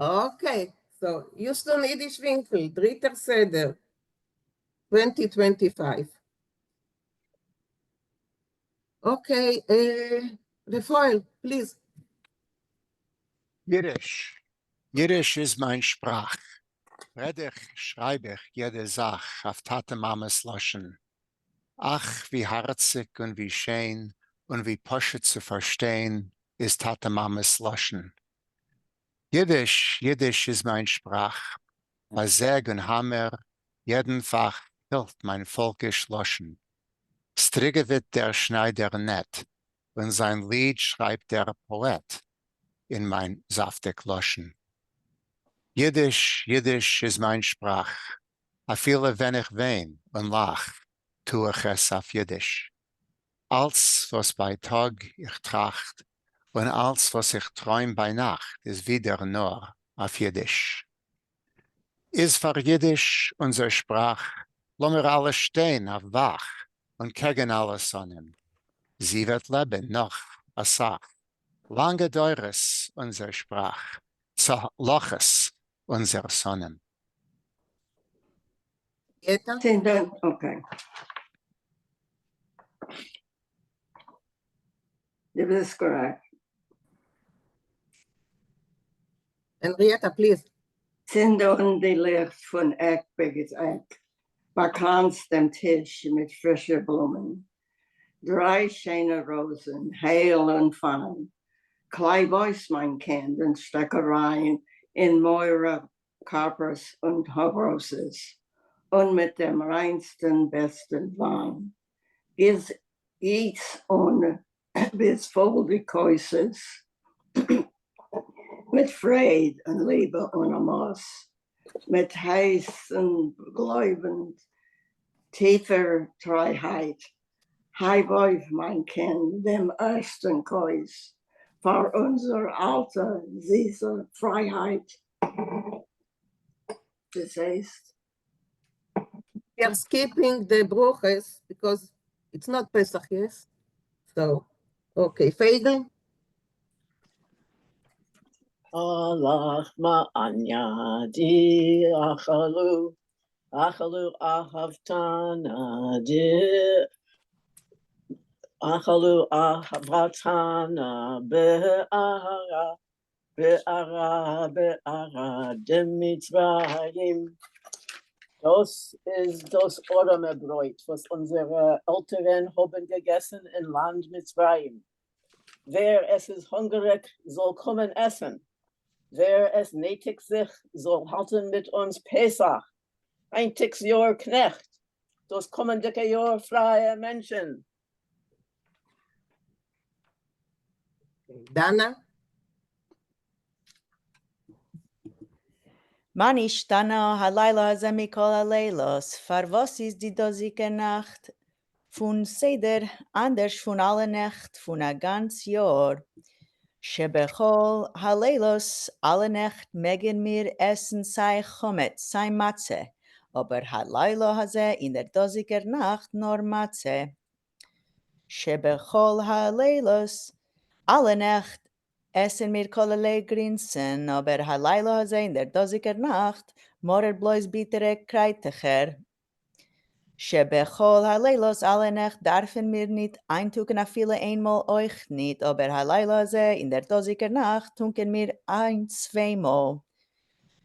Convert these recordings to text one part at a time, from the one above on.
Okay, so Houston ייִדיש ווינקל, דריטער סדר, 2025. Okay, רפאל, please. ייִדיש, ייִדיש איז מײַן שפּראַך. רעד איך, שרײַב איך יעדע זאַך אויף טאַטע-מאַמעס לשון. אַך, ווי האַרציק און ווי שיין און ווי פּשוט צו פֿאַרשטיין איז טאַטע-מאַמעס לשון. ייִדיש, ייִדיש איז מײַן שפּראַך. בײַ זעג און האַמער, יעדן פֿאַך הילכט מײַן פֿאָלקיש לשון. סטריגעוועט דער שנײַדער נעט, און זײַן ליד שרײַבט דער פּאָעט אין מײַן זאַפֿטיק לשון. ייִדיש, ייִדיש איז מײַן שפּראַך. אַפֿילו ווען איך וויין און לאַך, טו איך עס אויף ייִדיש. אַלץ וואָס בײַ טאָג איך טראַכט און אַלץ וואָס איך טרוים בײַ נאַכט איז ווידער נאָר אויף ייִדיש. איז פֿאַר ייִדיש, אונדזער שפּראַך, לאָמיר אַלע שטיין אויף וואַך און קעגן אַלע שׂונאים. זי וועט לעבן נאָך אַ סך לאַנגע דורות, אונדזער שפּראַך, צלחת אונדזער שׂונאים. Okay. דו ביסט correct. Henrietta, please. צינד אָן די ליכט פֿון עק ביז עק, באַקראַנץ דעם טיש מיט פֿרישע בלומען. דרײַ שיינע ראָזן, העל און פֿײַן. קלײַב אויס, מײַן קינד, און שטעק אַרײַן אין מורא כּרפּס און הבראָסעס, און מיט דעם ריינסטן, בעסטן ווײַן. גיס אָן ביז פֿול די כּוסות מיט פֿרייד און ליבע אָן אַ מאָס, מיט הייסן גלויבן, טיפֿער טרײַהייט. הייב אויף, מײַן קינד, דעם ערשטן כּוס פֿאַר אונדזער אַלטע, זיסע פֿרײַהייט. דאָס הייסט? We are skipping the ברכות because it's not Pesach, yes? So, okay, Fagel? הא לחמא עניא די אכלו, אכלו אהבתנה די אכלו אהבתנה בארעא בארעא בארעא דמצרים. דאָס איז דאָס אָרעמע ברויט, וואָס אונדזערע עלטערן האָבן געגעסן אין לאַנד מצרים. ווער עס איז הונגעריק, זאָל קומען עסן. ווער עס נייטיקט זיך, זאָל האַלטן מיט אונדז פּסח. הײַנטיקס יאָר קנעכט, דאָס קומענדיקע יאָר פֿרײַע מענטשן. Dana? מה נשתנה הלילה הזה מכל הלילות? פֿאַר וואָס איז די דאָזיקע נאַכט פֿון סדר אַנדערש פֿון אַלע נעכט פֿון אַ גאַנץ יאָר? שבכל הלילות, אַלע נעכט מעגן מיר עסן סײַ חמץ, סײַ מצה, אָבער הלילה הזה אין דער דאָזיקער נאַכט נאָר מצה. שבכל הלילות, אַלע נעכט עסן מיר כּלערליי גרינסן, אָבער הלילה הזה אין דער דאָזיקער נאַכט מרור בלויז ביטערע קרײַטעכער. שבכל הלילות אַלע נעכט דאַרפֿן מיר ניט אײַנטונקען אַפֿילו איין מאָל אויך ניט, אָבער הלילה הזה אין דער דאָזיקער נאַכט טונקען מיר אײַן צוויי מאָל.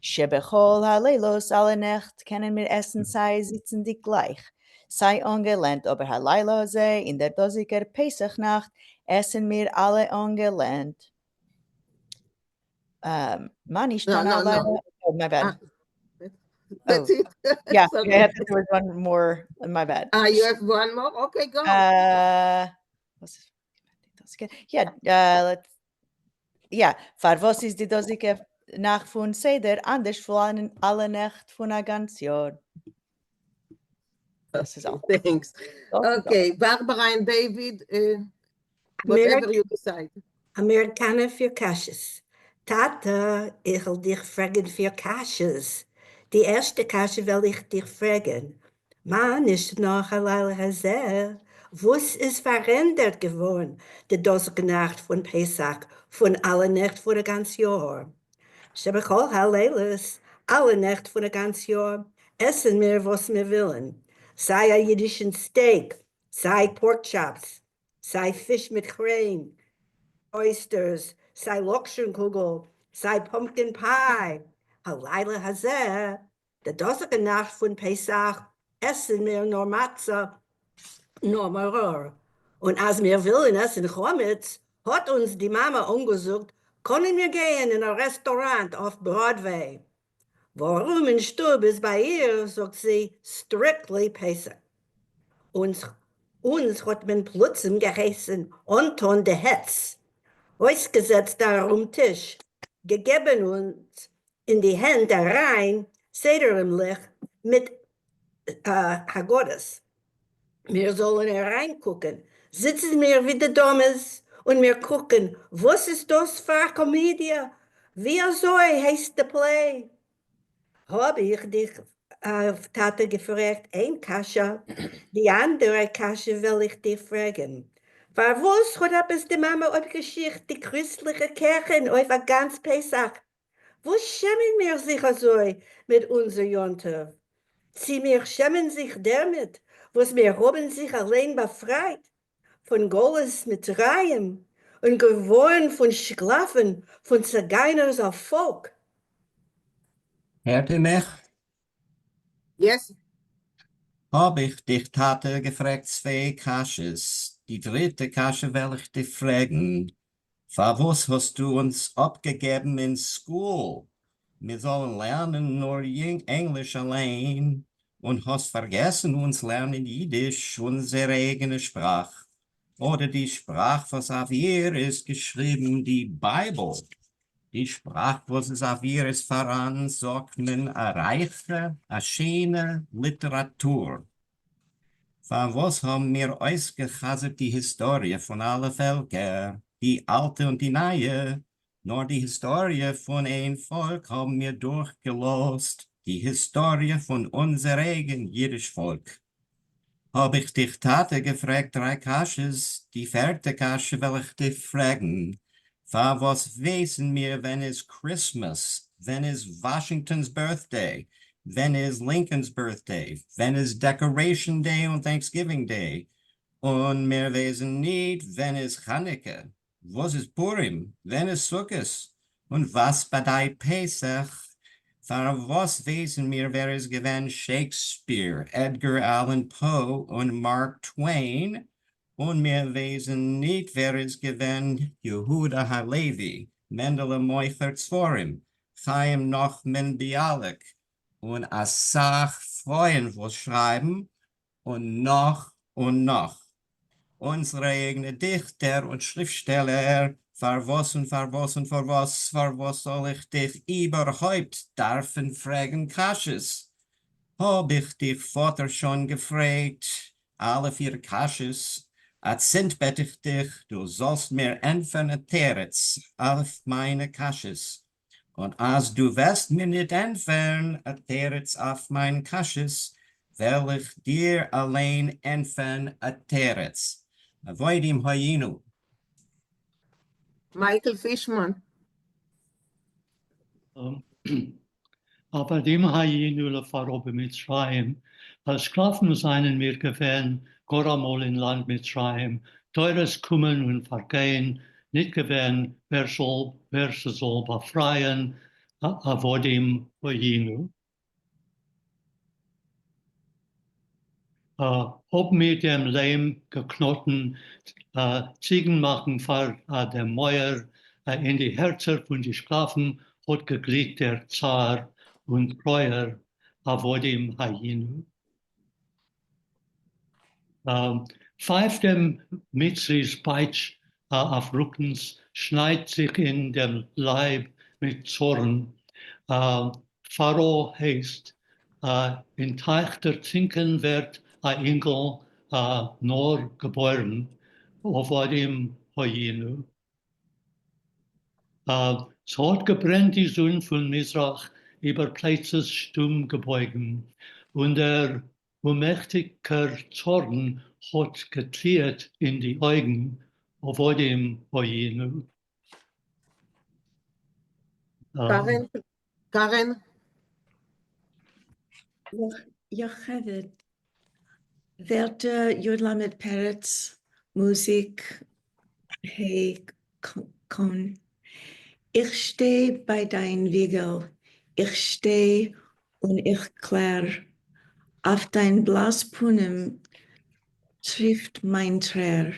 שבכל הלילות אַלע נעכט קענען מיר עסן סײַ זיצנדיק גלײַך, סײַ אָנגעלענט, אָבער הלילה הזה אין דער דאָזיקער פּסח-נאַכט עסן מיר אַלע אָנגעלענט. מה נשתנה No, no, הלילה? no. Oh, my bad. Ah, that's Oh, it. Yeah, Sorry. I had, there was one more. My bad. Ah, you have one more? Okay, go. What's this? Yeah, let's. Yeah, פֿאַר וואָס איז די דאָזיקע נאַכט פֿון סדר אַנדערש פֿון אַלע נעכט פֿון אַ גאַנץ יאָר? דאָס איז אַלץ. Thanks. Okay, Barbara and David, whatever you decide. אַמעריקאַנער פֿיר קשיות. טאַטע, איך וויל דיך פֿרעגן פֿיר קשיות. די ערשטע קשיא וועל איך דיך פֿרעגן. מה נשתנה הלילה הזה? וואָס איז פֿאַרענדערט געוואָרן די דאָזיקע נאַכט פֿון פּסח פֿון אַלע נעכט פֿון אַ גאַנץ יאָר? שבכל הלילות, אַלע נעכט פֿון אַ גאַנץ יאָר, עסן מיר וואָס מיר ווילן, סײַ אַ ייִדישן steak, סײַ pork chops, סײַ פֿיש מיט כריין, oysters, סײַ לאָקשן-קוגל, סײַ pumpkin pie. הלילה הזה, די דאָזיקע נאַכט פֿון פּסח, עסן מיר נאָר מצה, נאָר מרור. און אַז מיר ווילן עסן חמץ, האָט אונדז די מאַמע אָנגעזאָגט, קאָנען מיר גייען אין אַ רעסטאָראַנט אויף Broadway. וואָרום אין שטוב איז בײַ איר, זאָגט זי, strictly פּסח. אונדז, אונדז האָט מען פּלוצעם געהייסן אָנטאָן די hats, אויסגעזעצט אַרום טיש, געגעבן אונדז אין די הענט אַרײַן סדרימלעך מיט הגדות, מיר זאָלן אַרײַנקוקן. זיצן מיר ווי די דאַמעס און מיר קוקן, וואָס איז דאָס פֿאַר אַ קאָמעדיע? ווי אַזוי הייסט די play? האָב איך דיך, טאַטע, געפֿרעגט איין קשיא, די אַנדערע קשיא וועל איך דיר פֿרעגן. פֿאַר וואָס האָט עפּעס די מאַמע אָפּגעשיכט די קריסטלעכע קעכין אויף אַ גאַנץ פּסח? וואָס שעמען מיר זיך אַזוי מיט אונדזער יום-טובֿ? צי מיר שעמען זיך דערמיט, וואָס מיר האָבן זיך אַליין באַפֿרײַט פֿון גלות מצרים און געוואָרן פֿון שקלאַפֿן, פֿון ציגײַנערס אַ פֿאָלק? הערט איר מיך? Yes. האָב איך דיך, טאַטע, געפֿרעגט צוויי קשיות. די דריטע קשיא וועל איך דיך פֿרעגן. פארוואס האסטו אונז אפגעגעבן אין school מיר זאלן לערנען נאר ענגליש אליין, און האסט פארגעסן אונז לערנען אידיש אונזער אייגענע שפראך, אדער די שפראך וואס אויף איר איז געשריבן די Bible, די שפראך וואס איז אויף איר איז פאראן זאגט מען א רייכע א שענע ליטעראטור. פארוואס האבן מיר אויסגע'חזר'ט די היסטאריע פון אלע פעלקער, די אלטע און די נייע, נאר די היסטאריע פון איין פאלק האבן מיר דורכגעלאזט, די היסטאריע פון אונזער אייגן אידיש פאלק? האב איך דיך טאטע געפרעגט דריי קשיות, די פערטע קשיא וועל איך דיך פרעגן, פארוואס ווייסן מיר ווען איז Christmas, ווען איז וואשינגטאן'ס birthday, ווען איז לינקאן'ס birthday, ווען איז Decoration Day און Thanksgiving Day, און מיר ווייסן ניט ווען איז חנוכה, וואס איז פורים, ווען איז סוכות, און וואס באדייט פסח, פארוואס ווייסן מיר ווער איז געווען שעקספיר, עדגאר אלען פאו און מארק טוועין, און מיר ווייסן ניט ווער איז געווען יהודה הלוי, מענדעלע מוכר ספרים, חיים נחמן ביאליק, און א סך פרויען וואס שרייבן, און נאך און נאך. אונזערע אייגענע דיכטער און שריפטשטעלער, פארוואס און פארוואס און פארוואס, פארוואס זאל איך דיך איבערהויפט דארפן פרעגן קשיות? האב איך דיך פאטער שוין געפרעגט אלע פיר קשיות, אצינד בעט איך דיך דו זאלסט מיר ענטפערן א תירוץ אויף מיינע קשיות, און אז דו וועסט מיר ניט ענטפערן א תירוץ אויף מיין קשיות, וועל איך דיר אליין ענטפערן א תירוץ. עבדים היינו. מייקל פישמאן. עבדים היינו לפרעה במצרים, שקלאפן זיינען מיר געווען גאר אמאל אין לאנד מצרים, דורות קומען און פארגיין, ניט געווען ווער זאל ווער ס'זאל באפרייען, עבדים היינו. האָבן מיר דעם ליים געקנאָטן, ציגן מאַכן פֿאַר דעם מויער, אין די הערצער פֿון די שקלאַפֿן האָט געגליט דער צער און טרויער, עבדים היינו. פֿײַפֿט דעם מצריס בײַטש אויף רוקנס, שנײַדט זיך אין דעם לײַב מיט צאָרן. פַּרעה הייסט, אין טײַך דערטרינקען ווערט אַ אינגל נאָר געבוירן, עבדים היינו. ס'האָט געברענט די זון פֿון מזרח איבער פּלייצעס שטום געבויגן, און דער אוממעכטיקער צאָרן האָט געטליעט אין די אויגן, עבדים היינו. Karen, Karen, יוכבד, ווערטער יוד למד פרץ, מוזיק, ה' קאהן. איך שטיי בײַ דײַן וויגל, איך שטיי און איך קלער, אויף דײַן בלאַס פּנים טריפֿט מײַן טרער.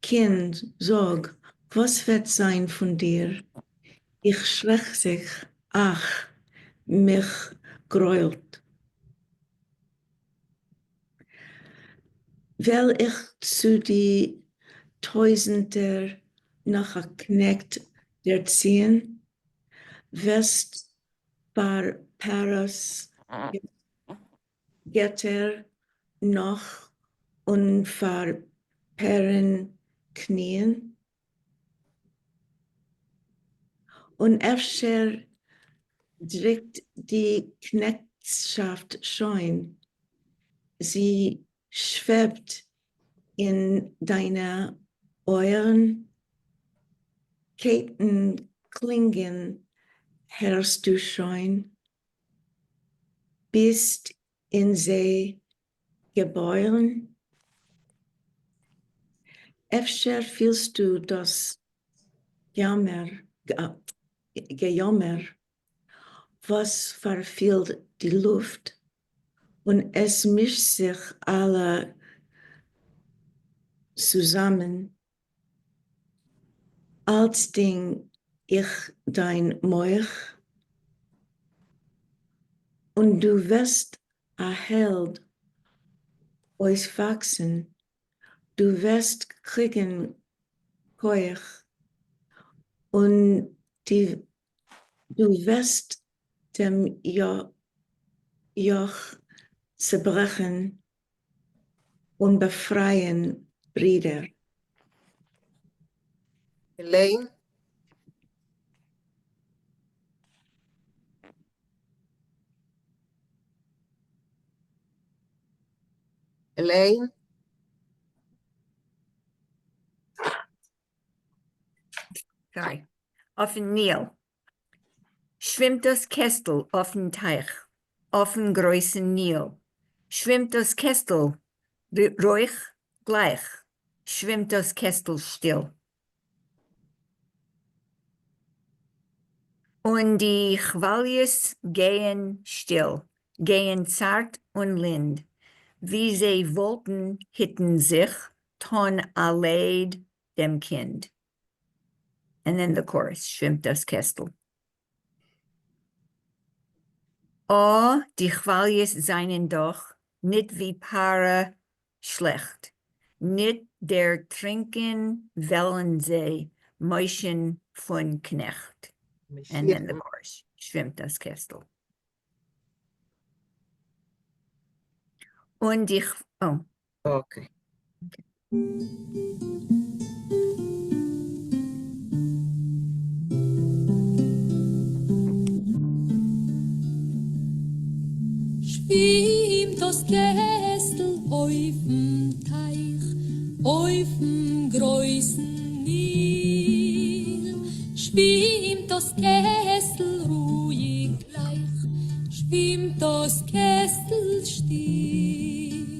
קינד, זאָג, וואָס וועט זײַן פֿון דיר? איך שרעק זיך, אַך, מיך גרוילט. וועל איך צו די טויזנטער נאָך אַ קנעכט דערציִען? וועסט פֿאַר פּרעהס געטער נאָך און פֿאַר פּרעהן קניִען? און אפֿשר דריקט די קנעכטשאַפֿט שוין, זי שוועבט אין דײַנע אויערן? קייטן קלינגען הערסטו שוין? ביסט אין זיי געבוירן? אפֿשר פֿילסטו דאָס יאָמער, געיאָמער, וואָס פֿאַרפֿילט די לופֿט, און עס מישט זיך אַלע צוזאַמען, אַלצדינג איך דײַן מוח, און דו וועסט אַ העלד אויסוואַקסן, דו וועסט קריגן כּוח, און די דו וועסט דעם יאָך צעברעכן און באַפֿרײַען ברידער. Elaine, Elaine, Sorry. אויפֿן ניל. שווימט דאָס קעסטל אויפֿן טײַך, אויפֿן גרויסן ניל. שווימט דאָס קעסטל רויִק גלײַך, שווימט דאָס קעסטל שטיל. און די כוואַליעס גייען שטיל, גייען צאַרט און לינד, ווי זיי וואָלטן היטן זיך, טאָן אַ לייד דעם קינד. And then the chorus, שווימט דאָס קעסטל. אָ, די כוואַליעס זײַנען דאָך ניט ווי פּאַרע שלעכט. ניט דערטרינקען וועלן זיי משהן פֿון קנעכט. And then the chorus, שווימט דאָס קעסטל. און די, oh. Okay. שווימט דאָס קעסטל אויפֿן טײַך, אויפֿן גרויסן ניל. שווימט דאָס קעסטל רואיק גלײַך, שווימט דאָס קעסטל שטיל.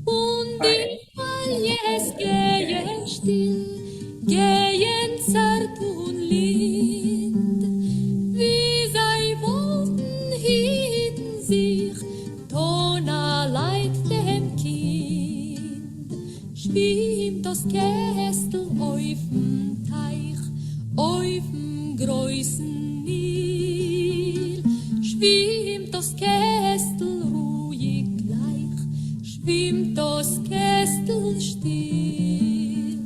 און די כוואַליעס גייען שטיל, גייען צאַרט און לינד, ווי זיי וואָלטן היטן זיך, טאָן אַ לייד דעם קינד. שווימט דאָס קעסטל אויפֿן טײַך, אויפֿן גרויסן ניל. שווימט דאָס קעסטל רואיק גלײַך, שווימט דאָס קעסטל שטיל.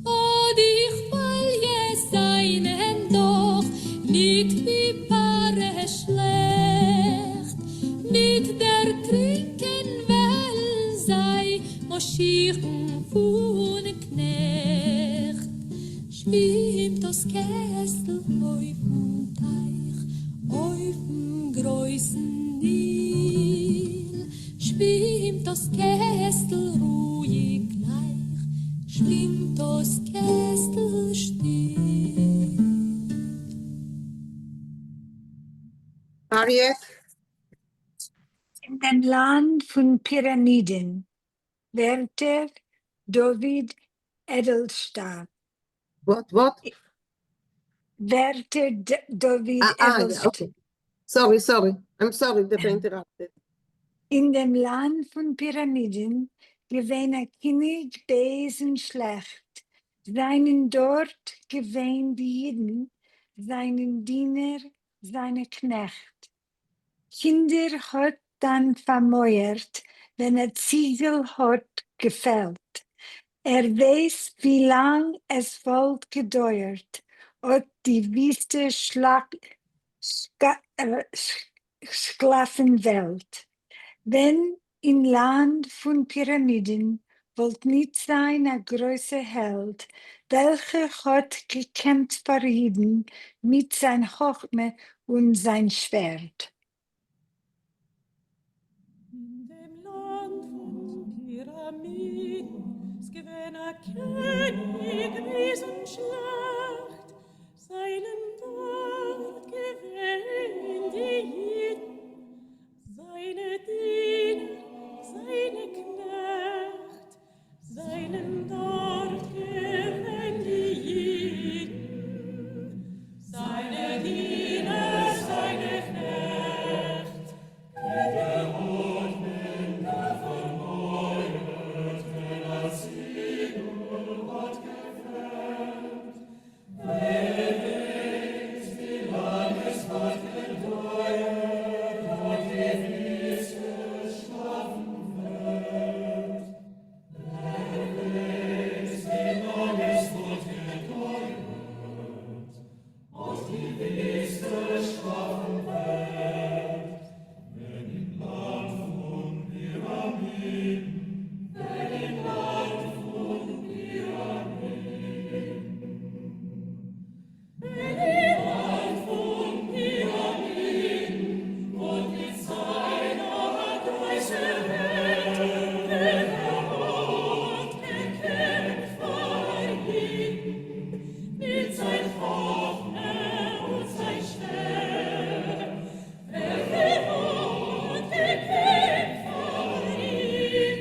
אָ, די כוואַליעס זײַנען דאָך ניט ווי פּאַרע שלעכט, ניט דערטרינקען וועלן זיי משיחן פֿון קנעכט. שווימט דאָס קעסטל אויפֿן טײַך, אויפֿן גרויסן ניל. שווימט דאָס קעסטל רואיק גלײַך, שווימט דאָס קעסטל שטיל. Harriet? אין דעם לאַנד פֿון פּיראַמידן. ווערטער, דוד עדעלשטאַט. What, what? ווערטער, דוד Ah, yeah, עדעלשטאַט. okay. Sorry, sorry. I'm sorry that I interrupted. אין דעם לאַנד פֿון פּיראַמידן געווען אַ קיניג בייז און שלעכט. זײַנען דאָרט געווען די ייִדן, זײַנע דינער, זײַנע קנעכט. קינדער האָט דאַן פֿאַרמויערט, ווען אַ ציגל האָט געפֿעלט. ער ווייס, ווי לאַנג עס וואָלט געדויערט, אָט די וויסטע שקלאַפֿן-וועלט, ווען אין לאַנד פֿון פּיראַמידן וואָלט ניט זײַן אַ גרויסער העלד, וועלכער האָט געקעמפֿט פֿאַר ייִדן מיט זײַן חכמה און זײַן שווערד. אין דעם לאַנד פֿון פּיראַמידן איז געווען אַ קיניג בייז און שלעכט. זײַנען דאָרט געווען די ייִדן, זײַנע דינער, זײַנע קנעכט. זײַנען דאָרט געווען די ייִדן, זײַנע דינער, זײַנע קנעכט. קינדער האָט מען דאַ פֿאַרמויערט, ווען אַ ציגל האָט געפֿעלט. ווער ווייסט, ווי לאַנג עס וואָלט געדויערט, אָט די וויסטע שקלאַפֿן-וועלט. ווער ווייסט, ווי לאַנג עס וואָלט געדויערט, אָט די וויסטע שקלאַפֿן-וועלט, ווען אין לאַנד פֿון פּיראַמידן, ווען אין לאַנד פֿון פּיראַמידן, ווען אין לאַנד פֿון פּיראַמידן, וואָלט ניט זײַן אַ גרויסער העלד, וועלכער האָט געקעמפֿט פֿאַר ייִדן מיט זײַן חכמה און זײַן שווערד. וועלכער האָט געקעמפֿט פֿאַר ייִדן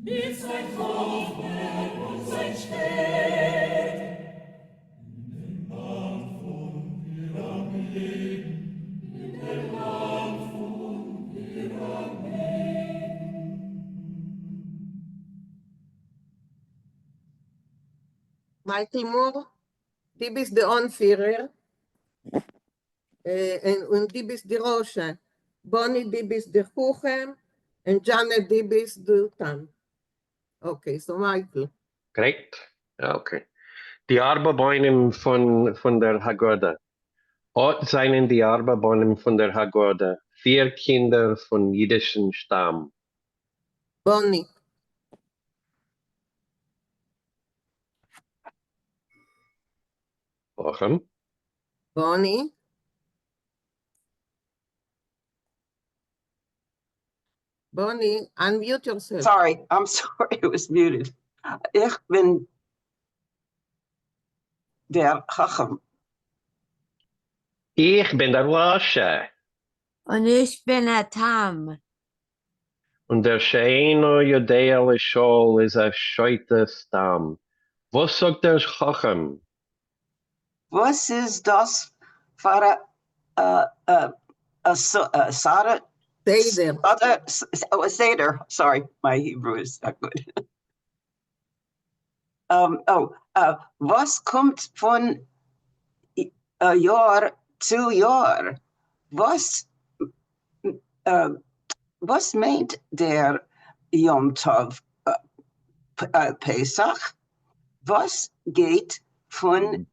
מיט זײַן חכמה און זײַן שווערד. אין דעם לאַנד פֿון פּיראַמידן, אין דעם לאַנד פֿון פּיראַמידן. Michael Moore, דו ביסט דער אָנפֿירער. און דו ביסט די רשע. Bonnie, דו ביסט דער חכם. און Janet, דו ביסט דער תם. Okay, so Michael. Great. Okay. די אַרבעה בונים פֿון דער הגדה. אָט זײַנען די אַרבעה בונים פֿון דער הגדה, פֿיר קינדער פֿון ייִדישן שטאַם. Bonnie. חכם. Bonnie. Bonnie, unmute yourself. Sorry, I'm sorry, it was muted. איך בין דער חכם. איך בין דער רשע. און איך בין אַ תם. און דער שאינו יודע לשאול איז אַ שוטה סתם. וואָס זאָגט דער חכם? וואָס איז דאָס פֿאַר אַ סאַרע? סדר. Oh, a סדר. Sorry, my Hebrew is not good. Oh, וואָס קומט פֿון יאָר צו יאָר? וואָס מיינט דער יום־טובֿ פּסח? וואָס גייט פֿון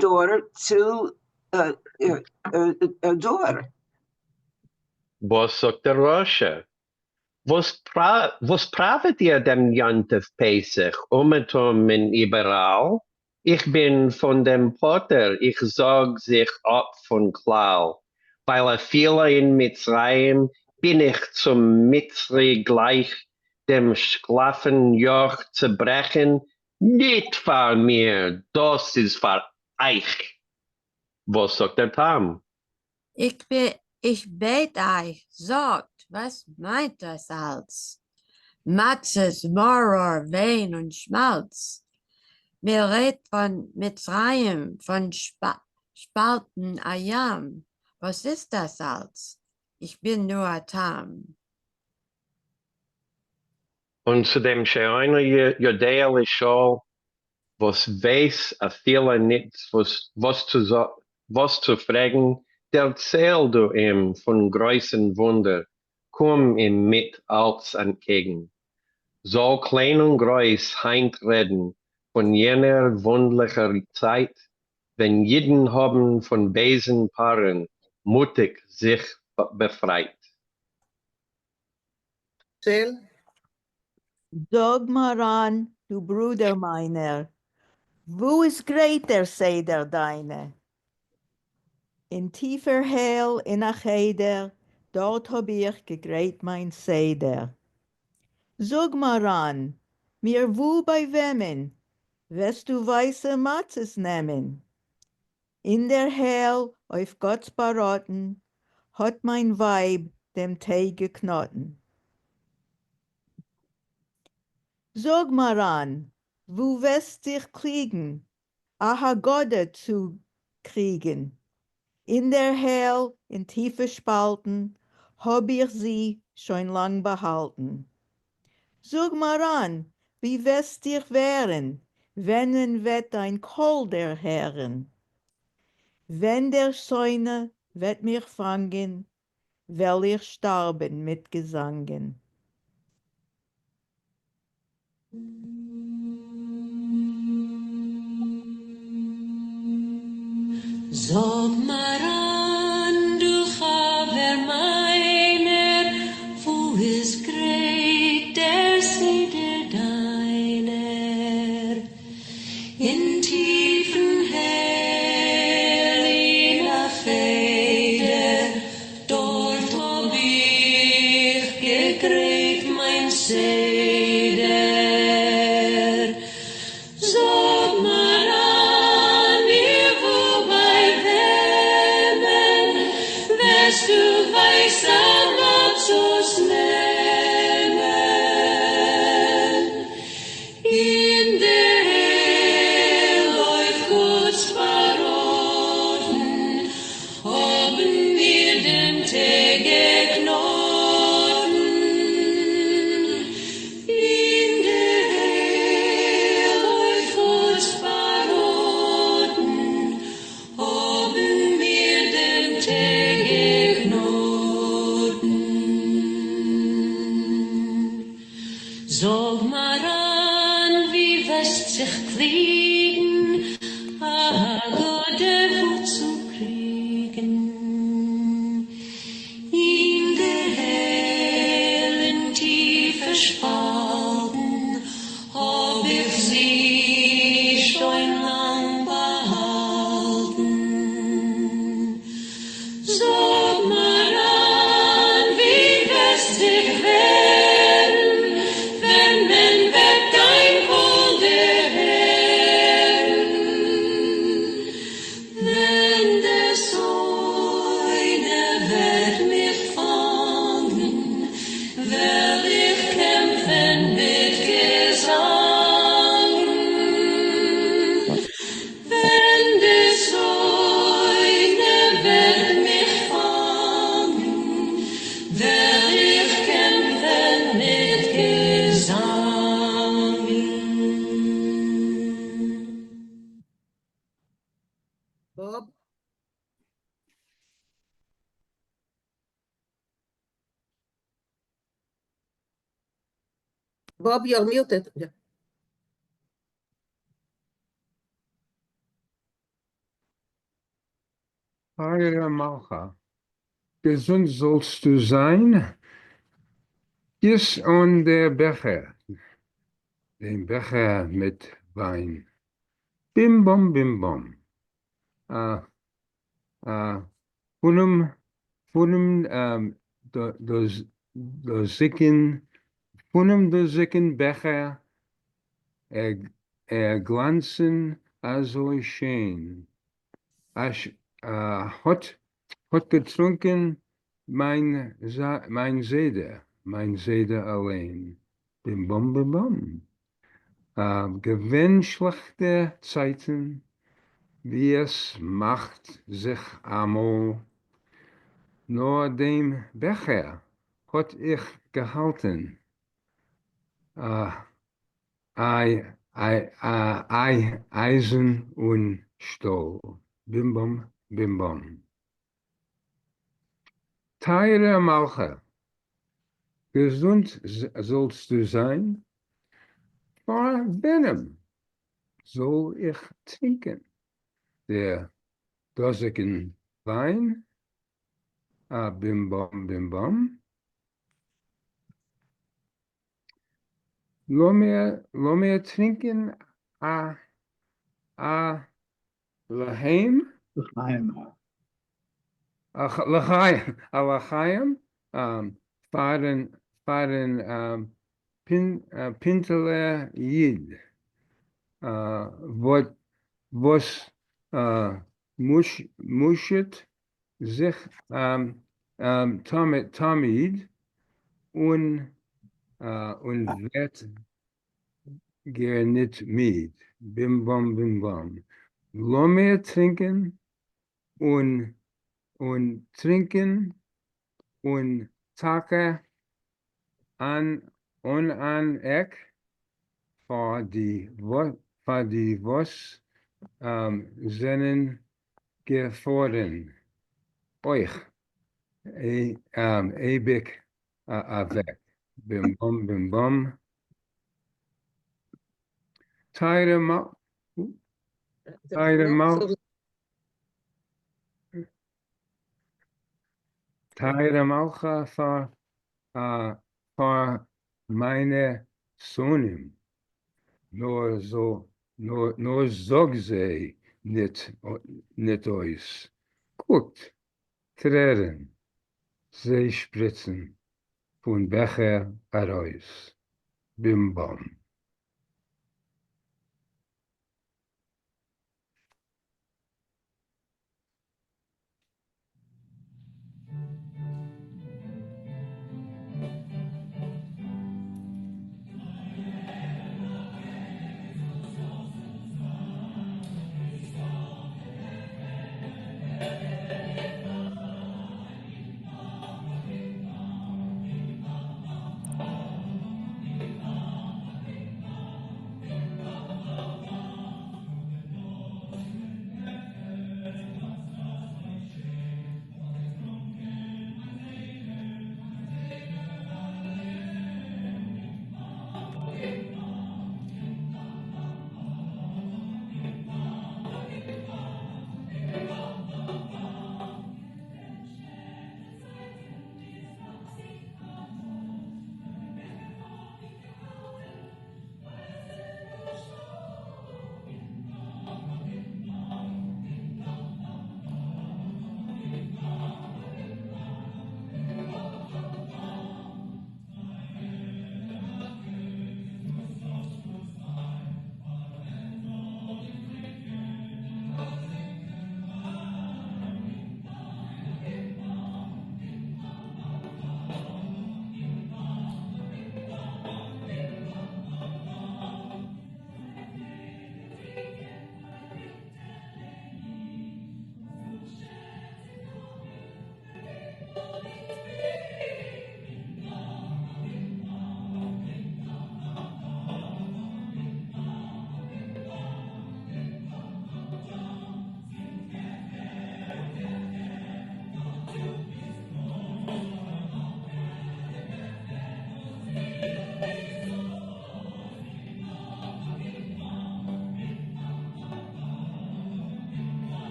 דור צו דור? וואָס זאָגט דער רשע? וואָס פּראַוועט איר דעם יום־טובֿ פּסח אומעטום און איבעראַל? איך בין פֿון דעם פּטור, איך זאָג זיך אָפּ פֿון כּלל, ווײַל אַפֿילו אין מצרים בין איך צום מיצרי גלײַך דעם שקלאַפֿן־יאָך צעברעכן, ניט פֿאַר מיר, דאָס איז פֿאַר אײַך. וואָס זאָגט דער תם? איך איך בעט אײַך, זאָגט, וואָס מיינט דאָס אַלץ? מצות, מרור, ווײַן און שמאַלץ. מע רעדט פֿון מצרים, פֿון שפּאַלטן אַ ים. וואָס איז דאָס אַלץ? איך בין נאָר אַ תם. און צו דעם שאינו יודע לשאול, וואָס ווייס אַפֿילו ניט וואָס צו פֿרעגן, דערצייל דו אים פֿון גרויסן וווּנדער, קום אים מיט אַלץ אַנטקעגן. זאָל קליין און גרויס הײַנט רעדן פֿון יענער וווּנדלעכער צײַט, ווען ייִדן האָבן פֿון בייזן פּרעהן מוטיק זיך באַפֿרײַט. שיל? זאָג מיר אָן, דו ברודער מײַנער, וווּ איז גרייט דער סדר דײַנער? אין טיפֿער הייל אין אַ חדר, דאָרט האָב איך געגרייט מײַן סדר. זאָג מיר אָן, מיר וווּ בײַ וועמען וועסטו ווײַסע מצות נעמען? אין דער הייל אויף גאָטס באַראָטן האָט מײַן ווײַב דעם טייג געקנאָטן. זאָג מיר אָן, וווּ וועסט זיך קליגן, אַ הגדה צו קריגן? אין דער הייל אין טיפֿע שפּאַלטן האָב איך זי שוין לאַנג באַהאַלטן. זאָג מיר אָן, ווי וועסט דיך ווערן, ווען מען וועט דײַן קול דערהערן? ווען דער שׂונא וועט מיך פֿאַנגען, וועל איך שטאַרבן מיט געזאַנגען. זאָג מיר אָן, דו חבֿר מײַנער, וווּ איז גרייט דער סדר דײַנער? אין טיפֿן הייל אין אַ חדר, דאָרט האָב איך געגרייט מײַן סדר. זאָג מיר אָן, מיר וווּ בײַ וועמען וועסטו ווײַסע מצות נעמען? אין דער הייל אויף גאָטס באַראָטן האָבן מיר דעם טייג געקנאָטן. אין דער הייל אויף גאָטס באַראָטן האָבן מיר דעם טייג געקנאָטן. זאָג מיר אָן, ווי וועסט זיך קליגן, אַ הגדה וווּ צו קריגן? אין דער הייל אין טיפֿע שפּאַלטן האָב איך זי שוין לאַנג באַהאַלטן. זאָג מיר אָן, ווי וועסט זיך ווערן, ווען מען וועט דײַן קול דערהערן? ווען דער שׂונא וועט מיך פֿאַנגען, וועל איך קעמפֿן מיט געזאַנגען. ווען דער שׂונא וועט מיך פֿאַנגען, וועל איך קעמפֿן מיט געזאַנגען. Bob? Bob, you're muted. Yeah. טײַערע מלכּה, געזונט זאָלסטו זײַן, גיס אָן דער בעכער, דעם בעכער מיט ווײַן. בים-באָם, בים-באָם. אַ, אַ, פֿונעם, פֿונעם דאָזיקן, פֿונעם דאָזיקן בעכער ער גלאַנצן אַזוי שיין. האט האט געטרונקען מיין מיין זיידע, מיין זיידע אליין. בים באם בים באם. געווען שלעכטע צייטן, ווי עס מאכט זיך אמאל, נאר דעם בעכער האט איך געהאלטן, אייזן און שטאל. בים באם בים באם. טייערע מלכה, געזונט זאלסטו זיין, פאר ווענעם זאל איך טרינקען דער דאזיגן וויין? א בים באם בים באם. לאמיר לאמיר טרינקען א א להיים. לחיים. לחיים, א לחיים פארן פארן פינטעלע איד וואס מוטשעט זיך תמיד און ווערט גארניט מיד, בים באם בים באם, לאמיר טרינקען און און טרינקען און טאקע אן אן אן עק פאר די פאר די וואס זענען געפארן אויך אייביג אוועק, בים באם בים באם. טייערע טייערע טייערע מלכה פאר פאר מיינע שונאים, נאר נאר זאג זיי ניט ניט אויס, קוקט, טרערן זיי שפריצן פון בעכער ארויס, בים באם.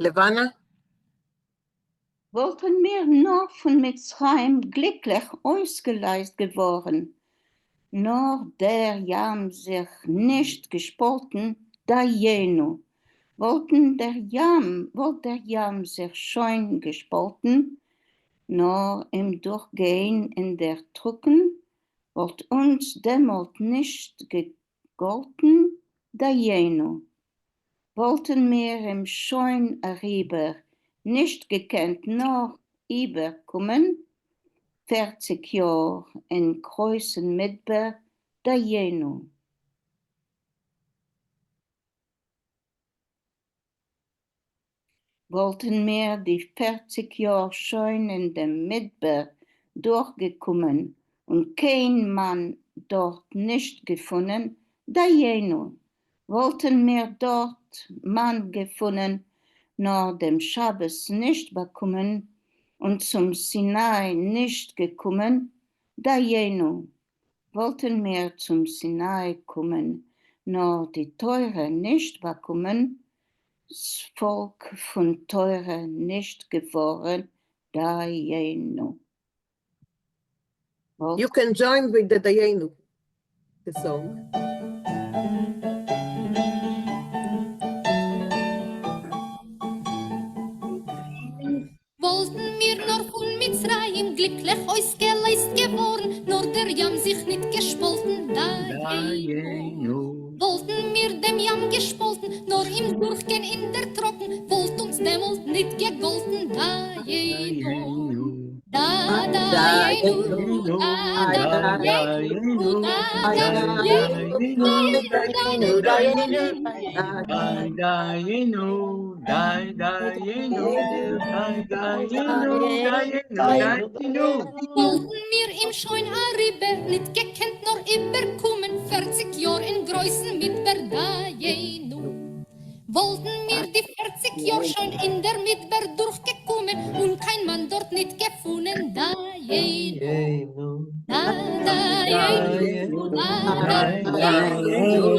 לבנה? וואלטן מיר נאר פון מצרים גליקליך אויסגעלייזט געווארן, נאר דער ים זיך נישט געשפאלטן, דיינו, וואלטן דער ים, וואלט דער ים זיך שוין געשפאלטן. נאָר אים דורכגיין אין דער טרוקן, וואָלט אונדז דעמאָלט נישט געגאָלטן, דיינו, וואָלטן מיר אים שוין אַריבער נישט געקענט נאָר איבערקומען, 40 יאָר אין גרויסן מדבר, דיינו. וואָלטן מיר די 40 יאָר שוין אין דעם מדבר דורכגעקומען און קיין מאַן דאָרט נישט געפֿונען, דיינו, וואָלטן מיר דאָרט מאַן געפֿונען, נאָר דעם שבת נישט באַקומען און צום סיני נישט געקומען, דיינו, וואָלטן מיר צום סיני קומען, נאָר די תּורה נישט באַקומען, ס'פֿאָלק פֿון תּורה נישט געוואָרן, דיינו. You can join with the דיינו, the song. וואָלטן מיר נאָר פֿון מצרים גליקלעך אויסגעלייזט געוואָרן, נאָר דער ים זיך ניט געשפּאָלטן, דיינו. וואָלטן מיר דעם ים געשפּאָלטן, נאָר אים דורכגיין אין דער טרוקן, וואָלט אונדז דעמאָלט ניט געגאָלטן, דיינו. דאַ, דיינו, דאַ, דיינו, דאַ, דיינו, דיינו, דיינו, דיינו, דיינו, דיינו, דיינו. וואָלטן מיר אים שוין אַריבער ניט געקענט נאָר איבערקומען 40 יאָר אין גרויסן מדבר, דיינו. וואָלטן מיר די 40 יאָר שוין אין דער מדבר דורכגעקומען און קיין מאַן דאָרט ניט געפֿונען, דיינו. דאַ, דיינו, דאַ, דיינו,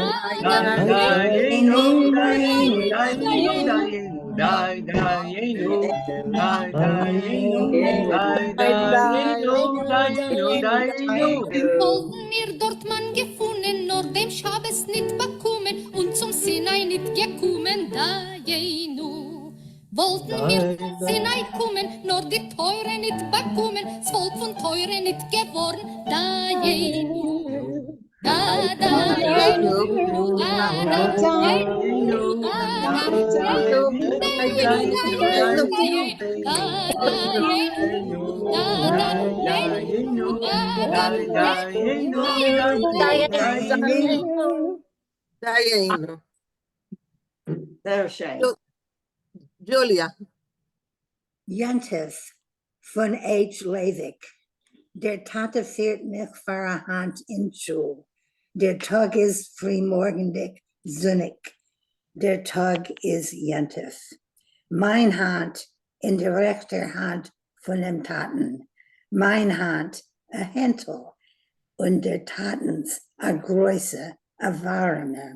דאַ, דיינו, דיינו, דיינו, דיינו, דיינו, דיינו. וואָלטן מיר דאָרט מאַן געפֿונען, נאָר דעם שבת ניט באַקומען און צום סיני ניט געקומען, דיינו. וואָלטן מיר צום סיני קומען, נאָר די תּורה ניט באַקומען, ס'פֿאָלק פֿון תּורה ניט געוואָרן, דיינו. דאַ, דיינו, דאַ, דיינו, דאַ, דיינו, דיינו, דאַ, דיינו, דאַ, דיינו, דאַ, דיינו, דיינו. דיינו. זייער שיין. Julia. יום־טובֿ פֿון H. לייוויק. דער טאַטע פֿירט מיך פֿאַר אַ האַנט אין שול. דער טאָג איז פֿרימאָרגנדיק זוניק. דער טאָג איז יום־טובֿ. מײַן האַנט אין דער רעכטער האַנט פֿונעם טאַטן. מײַן האַנט, אַ הענטל, און דער טאַטנס אַ גרויסע, אַ וואַרעמע,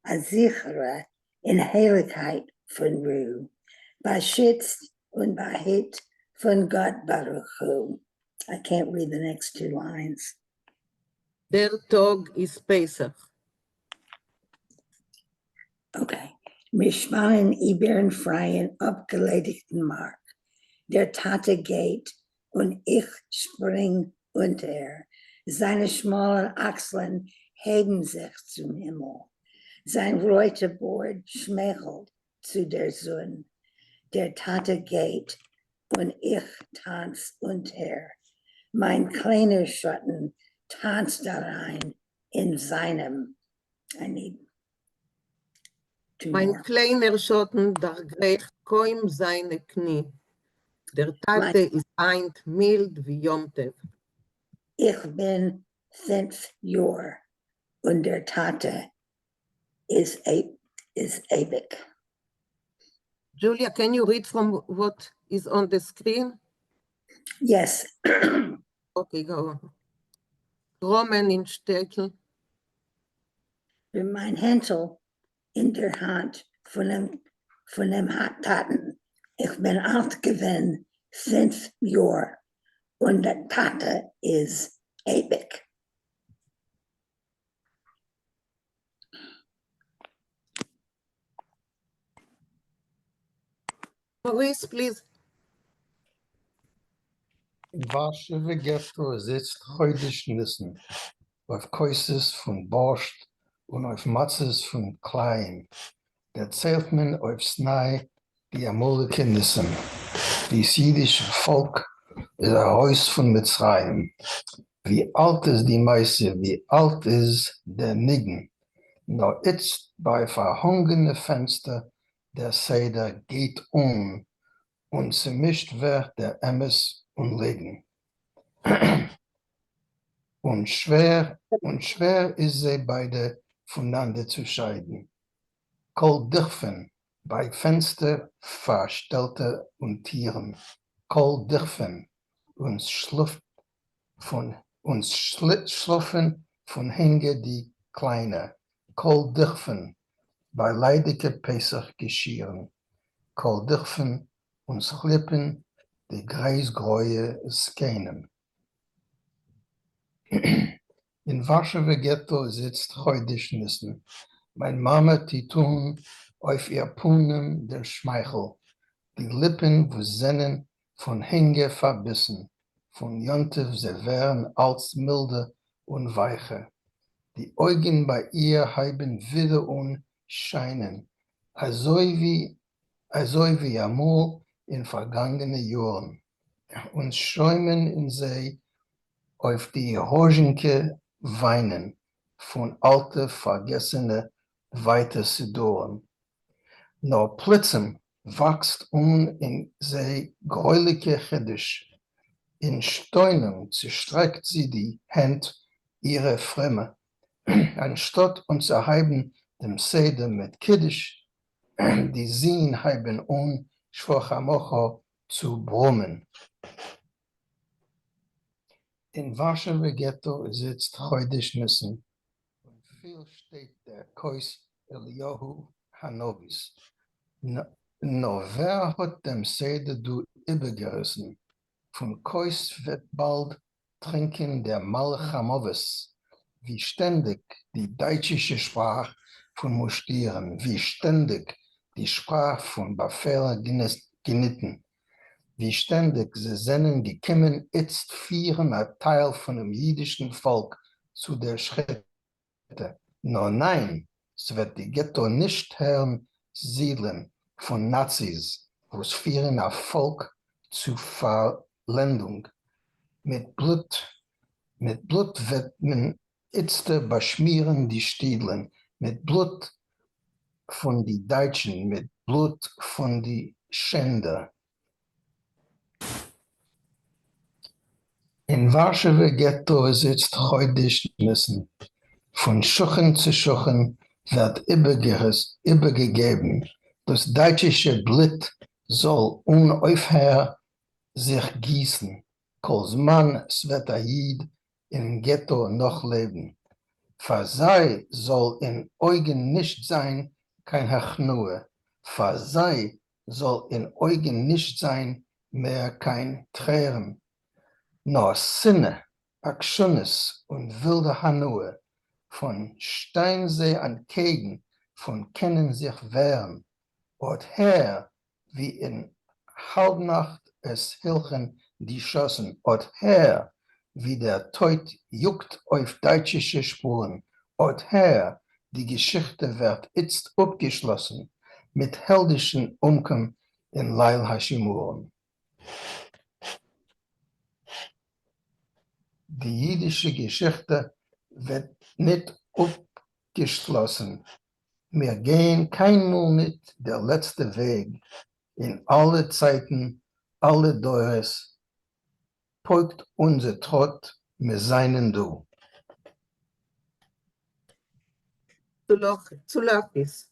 אַ זיכערע אין הייליקייט פֿון רו, באַשיצט און באַהיט פֿון גאָט ברוך-הוא. I can't read the next two lines. דער טאָג איז פּסח. Okay. מיר שפּאַנען איבערן פֿרײַען אָפּגעליידיקטן מאַרק. דער טאַטע גייט און איך שפּרינג אונטער. זײַנע שמאָלע אַקסלען הייבן זיך צום הימל. זײַן רויטע באָרד שמייכלט צו דער זון. דער טאַטע גייט און איך טאַנץ אונטער. מײַן קליינער שאָטן טאַנצט אַרײַן אין זײַנעם. I need two מײַן more. קליינער שאָטן דערגרייכט קוים זײַנע קני. דער טאַטע איז הײַנט מילד ווי יום־טובֿ. איך בין 5 יאָר און דער טאַטע איז אייביק. Julia, can you read from what is on the screen? Yes. Okay, go on. קראָמען אין שטעטל. מײַן הענטל אין דער האַנט פֿונעם טאַטן. איך בין אַלט געווען 5 יאָר און דער טאַטע איז אייביק. Maurice, please. אין ווארשעווער געטא איז איצט חודש ניסן, אויף כוסות פון בארשט און אויף מצות פון כלאים דערציילט מען אויפסניי די אמאליגע ניסים, ווי ס'אידישע פאלק איז ארויס פון מצרים, ווי אלט איז די מעשה, ווי אלט איז דער ניגון, נאר איצט ביי פארהאנגענע פענסטער דער סדר גייט אן און צעמישט ווערט דער אמת און ליגן, און שווער און שווער איז זיי ביידע פונאנדער צו שיידן, כל דכפין ביי פענסטער פארשטעלטע און טירן, כל דכפין און שלאפט פון און שלאפן פון הונגער די קליינע, כל דכפין ביי ליידיגע פסח געשירן, כל דכפין און סכליפען די גרייז-גרויע זקנים. אין ווארשעווער געטא איז איצט חודש ניסן, מיין מאמע טוט אן אויף איר פנים דער שמייכל, די ליפן וואס זענען פון הונגער פארביסן, פון יום טוב זיי ווערן אלץ מילדער און ווייכער, די אויגן ביי איר הייבן ווידער אן שיינען, אזוי ווי אזוי ווי אמאל אין פארגאנגענע יארן, און שוימען אין זיי אויף די ראזשינקע וויינען פון אלטע פארגעסענע ווייטע סידורים. נאר פלוצים וואקסט אן אין זיי גרויליגע חידוש, אין שטוינונג צושטרעקט זי די הענט אירע פרומע, אנשטאט אנצוהייבן דעם סדר מיט קידוש, די זין הייבן אן שפוך חמתך צו ברומען. אין ווארשעווער געטא איז איצט חודש ניסן, און פיל שטייט דער כוס אליהו הנביא'ס. נאר ווער האט דעם סדר דא איבערגעריסן? פון כוס וועט באלד טרינקען דער מלאך המוות, ווי שטענדיג די דייטשישע שפראך פון מושטירן, ווי שטענדיג די שפראך פון באפעלן געניטן, ווי שטענדיג זיי זענען געקומען איצט פירן א טייל פונעם אידישן פאלק צו דער שחיטה, נאר ניין, ס'וועט די געטא נישט הערן זידלען פון נאציס וואס פירן א פאלק צו פארלענדונג, מיט בלוט, מיט בלוט וועט מען איצטער באשמירן די שתדלן, מיט בלוט פון די דייטשן, מיט בלוט פון די שענדער. אין ווארשעווער געטא איז איצט חודש ניסן, פון שכן צו שכן ווערט איבערגעגעבן, דאס דייטשישע בלוט זאל אן אויפהער זיך גיסן, כל זמן ס'וועט א איד אין געטא נאך לעבן, פאר זיי זאל אין אויגן נישט זיין קיין הכנעה, פאר זיי זאל אין אויגן נישט זיין מער קיין טרערן, נאר שנאה, עקשנות און ווילדע הנאה פון שטיין זיי אנטקעגן, פון קענען זיך ווערן, אט הער ווי אין האַלבנאַכט עס הילכן די שאָסן, אָט הער, ווי דער טויט יאָגט אויף דייטשישע שפּורן, אָט הער, די געשיכטע ווערט איצט אָפּגעשלאָסן מיט העלדישן אומקום אין ליל השימורים. די יידישע געשיכטע ווערט ניט אָפּגעשלאָסן מיר גייען קיינמאל ניט דער לעצטע וועג, אין אלע צייטן, אלע דורות, פויקט אונזער טראט, מיר זיינען דא. צו להכעיס.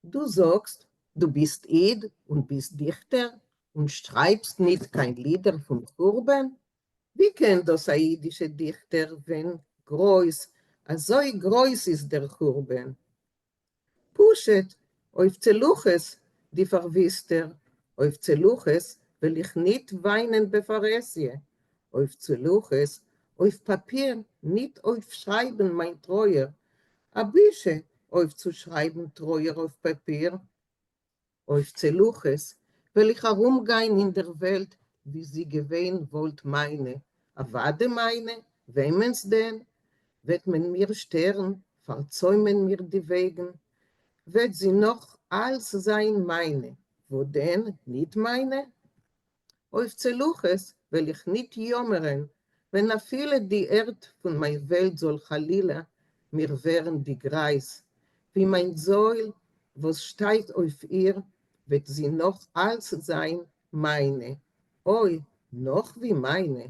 דו זאגסט, דו ביסט איד און ביסט דיכטער און שרייבסט ניט קיין לידער פון חורבן? ווי קען דאס א אידישע דיכטער ווען גרויס, אזוי גרויס איז דער חורבן? פשוט, אויף צלוחית די פארוויסטער, אויף צלוחית וועל איך ניט וויינען בפרהסיא, אויף צלוחית, אויף פאפיר ניט אויפשרייבן מיין טרויער, א בושה אויפצושרייבן טרויער אויף פאפיר, אויף צלוחית וועל איך ארומגיין אין דער וועלט ווי זי געווען וואלט מיינע, אוואדע מיינע, וועמענס דען? וועט מען מיר שטערן, פארצוימען מיר די וועגן, וועט זי נאך אלץ זיין מיינע, וואדען ניט מיינע? אויף צלוחית וועל איך ניט יאמערען, ווען אפילו די ערד פון מיין וועלט זאל חלילה מיר ווערן די גרייס, ווי מיין זויל וואס שטייט אויף איר, וועט זי נאך אלץ זיין מיינע, אוי, נאך ווי מיינע!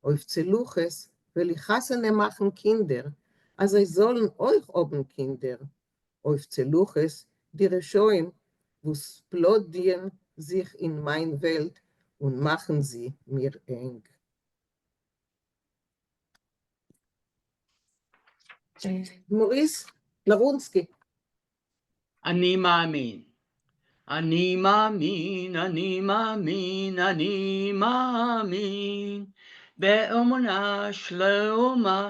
אויף צלוחית וועל איך חתונה מאכן קינדער, אז זיי זאלן אויך האבן קינדער, אויף צלוחית די רשעים וואס פלאדיען זיך אין מיין וועלט און מאכן זי מיר ענג. מאריס נארונסקי. אני מאמין. אני מאמין, אני מאמין, אני מאמין, באמונה שלמה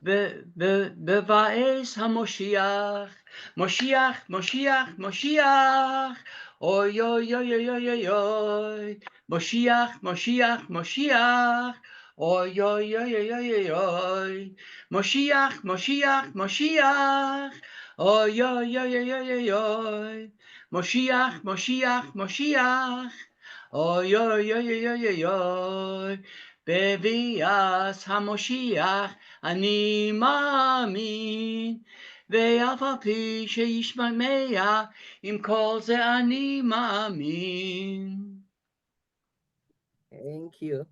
בבעת המשיח, משיח, משיח, משיח, אוי אוי אוי אוי אוי אוי אוי, משיח, משיח, משיח, אוי אוי אוי אוי אוי אוי אוי, משיח, משיח, משיח, אוי אוי אוי אוי אוי אוי אוי, משיח, משיח, משיח, אוי אוי אוי אוי אוי אוי, בביאת המשיח אני מאמין, ואף על פי שישמע עם כל זה אני מאמין. Thank you.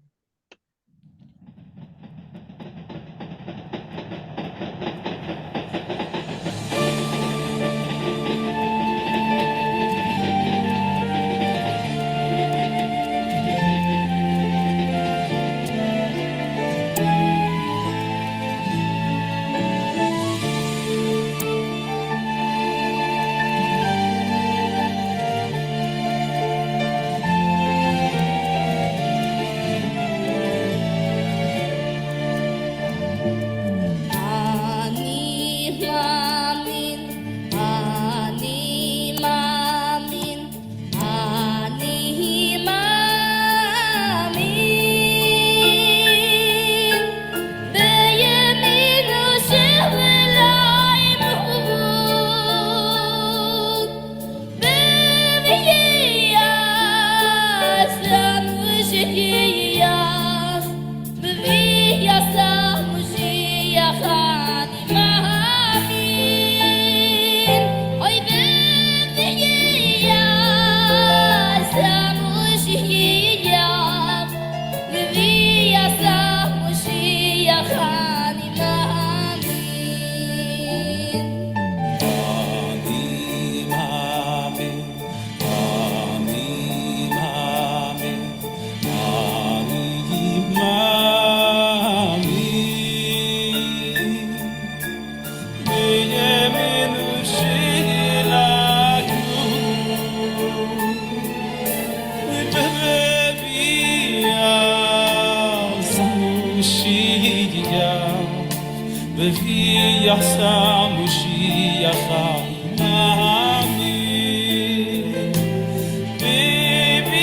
אני מאמין, אני מאמין, אני מאמין, בימינו של אלוהים בביאת המשיח, בביאת המשיח אני מאמין, אוי בביאת המשיח, בביאת המשיח אני מאמין. אני מאמין, אני מאמין, אני מאמין, בימינו שלנו, בביאת המשיח, בביאת המשיח אני מאמין, בביאת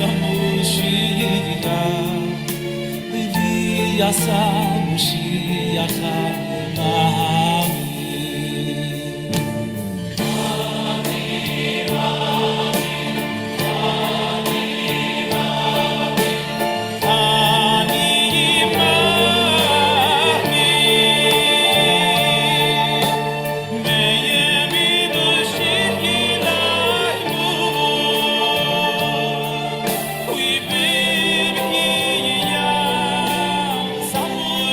המשיח, בביאת המשיח אני מאמין. אני מאמין, בימינו של אלוהינו, ובביאת המשיח,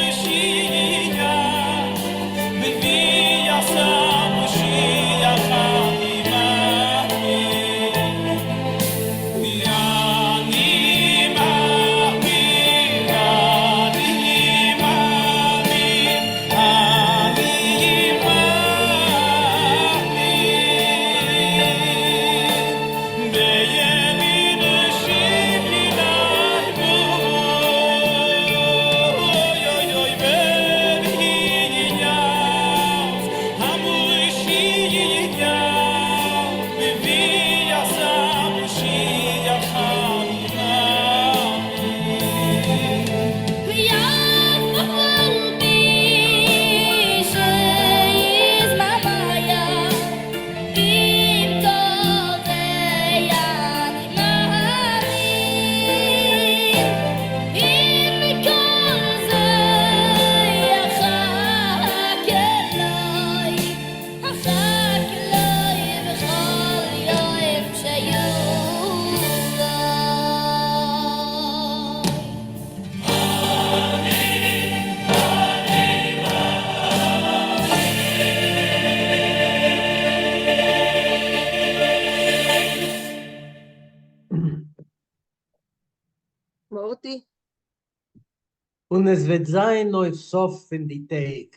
און עס וועט זיין אויף סוף פון די טעג,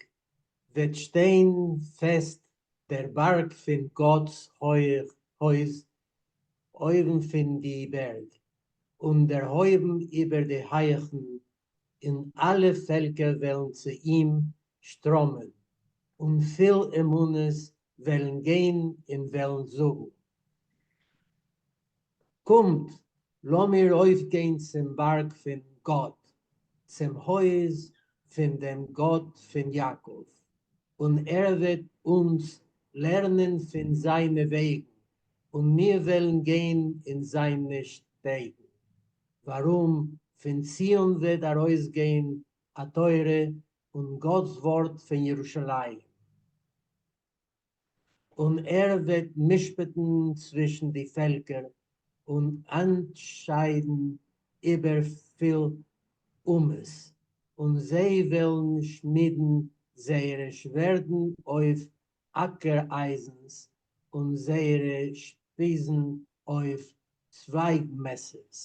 וועט שטיין פֿעסט דער באַרג פֿון גאָטס הויז אויבן פֿון די בערג, און דערהויבן איבער די הייכן, און אַלע פֿעלקער וועלן צו אים שטראָמען, און פֿיל אומות וועלן גיין און וועלן זאָגן, קומט, לאָמיר אויפֿגיין צום באַרג פֿון גאָט, צום הויז פֿון דעם גאָט פֿון יעקבֿ, און ער וועט אונדז לערנען פֿון זײַנע וועגן, און מיר וועלן גיין אין זײַנע שטעגן. וואָרום פֿון ציון וועט אַרויסגיין אַ תּורה און גאָטס וואָרט פֿון ירושלים. און ער וועט משפּטן צווישן די פֿעלקער און אַנטשיידן איבער פֿיל אומות, און זיי וועלן שמידן זייערע שווערדן אויף אַקער-אײַזנס און זייערע שפּיזן אויף צווײַגמעסערס,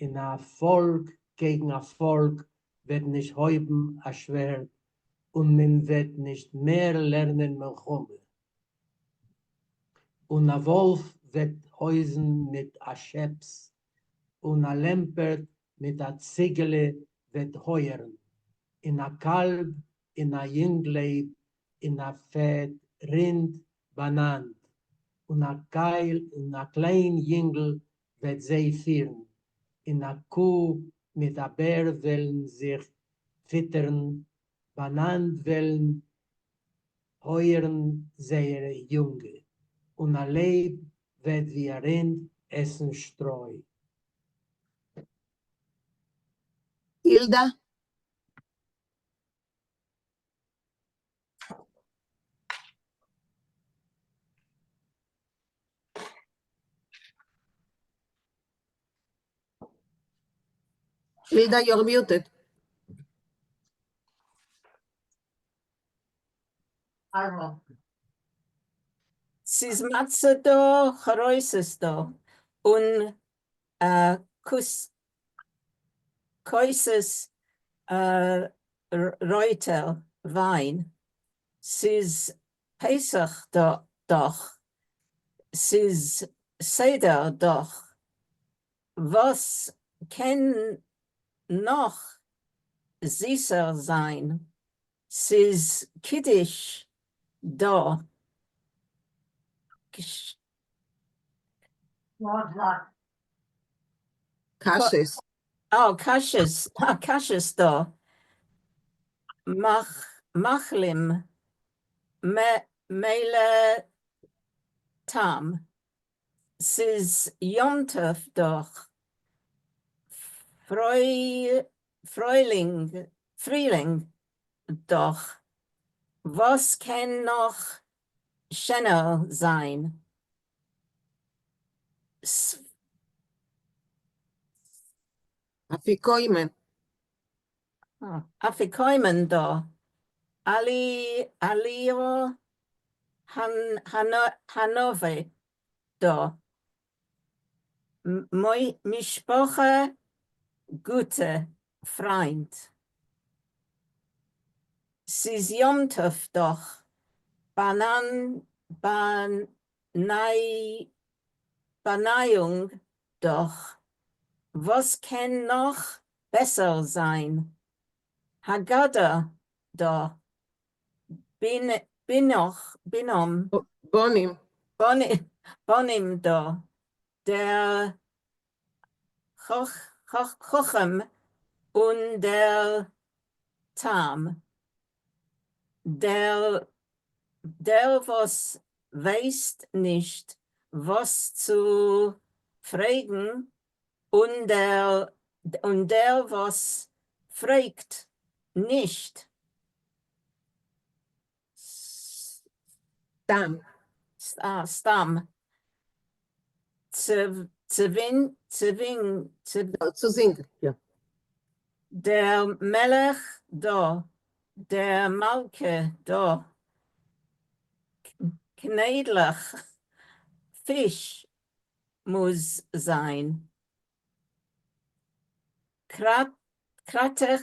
און אַ פֿאָלק קעגן אַ פֿאָלק וועט נישט הויבן אַ שווערד, און מען וועט נישט מער לערנען מלחמה. און אַ וואָלף וועט הויזן מיט אַ שעפּס, און אַ לעמפּערט מיט אַ ציגעלע וועט הויערן, און אַ קאַלב און אַ יונג לייב און אַ פֿעט רינד בײַנאַנד, און אַ קייל און אַ קליין ייִנגל וועט זיי פֿירן, און אַ קו מיט אַ בער וועלן זיך פֿיטערן, בײַנאַנד וועלן הויערן זייערע יונגע, און אַ לייב וועט ווי אַ רינד עסן שטרוי. הילדה? Hilda, you're muted. ס'איז מצה דאָ, חרוסת דאָ, און כּוס כּוסות רויטער ווײַן. ס'איז פּסח דאָך, ס'איז סדר דאָך, וואָס קען נאָך זיסער זײַן? ס'איז קידוש דאָ. קשיות. אה, קשיות, אה, קשיות דאָ. מאכלים מלא טעם. ס'איז יום-טובֿ דאָך. פֿרילינג, פֿרילינג דאָך. וואָס קען נאָך שענער זײַן? אפֿיקומן. אפֿיקומן דאָ. אליהו הנבֿיא דאָ. משפּחה, גוטע פֿרײַנד. ס'איז יום-טובֿ דאָך. באַנײַונג דאָך. וואָס קען נאָך בעסער זײַן? הגדה דאָ. בינאָם. בונים. בונים דאָ. דער חכם און דער תם. דער דער וואָס ווייסט נישט וואָס צו פֿרעגן און דער און דער וואָס פֿרעגט נישט. סתּם. סתּם. צו זינגען, יא. דער מלך דאָ, דער מלכּה דאָ, קניידלעך פֿיש מוז זײַן. קראַטעך.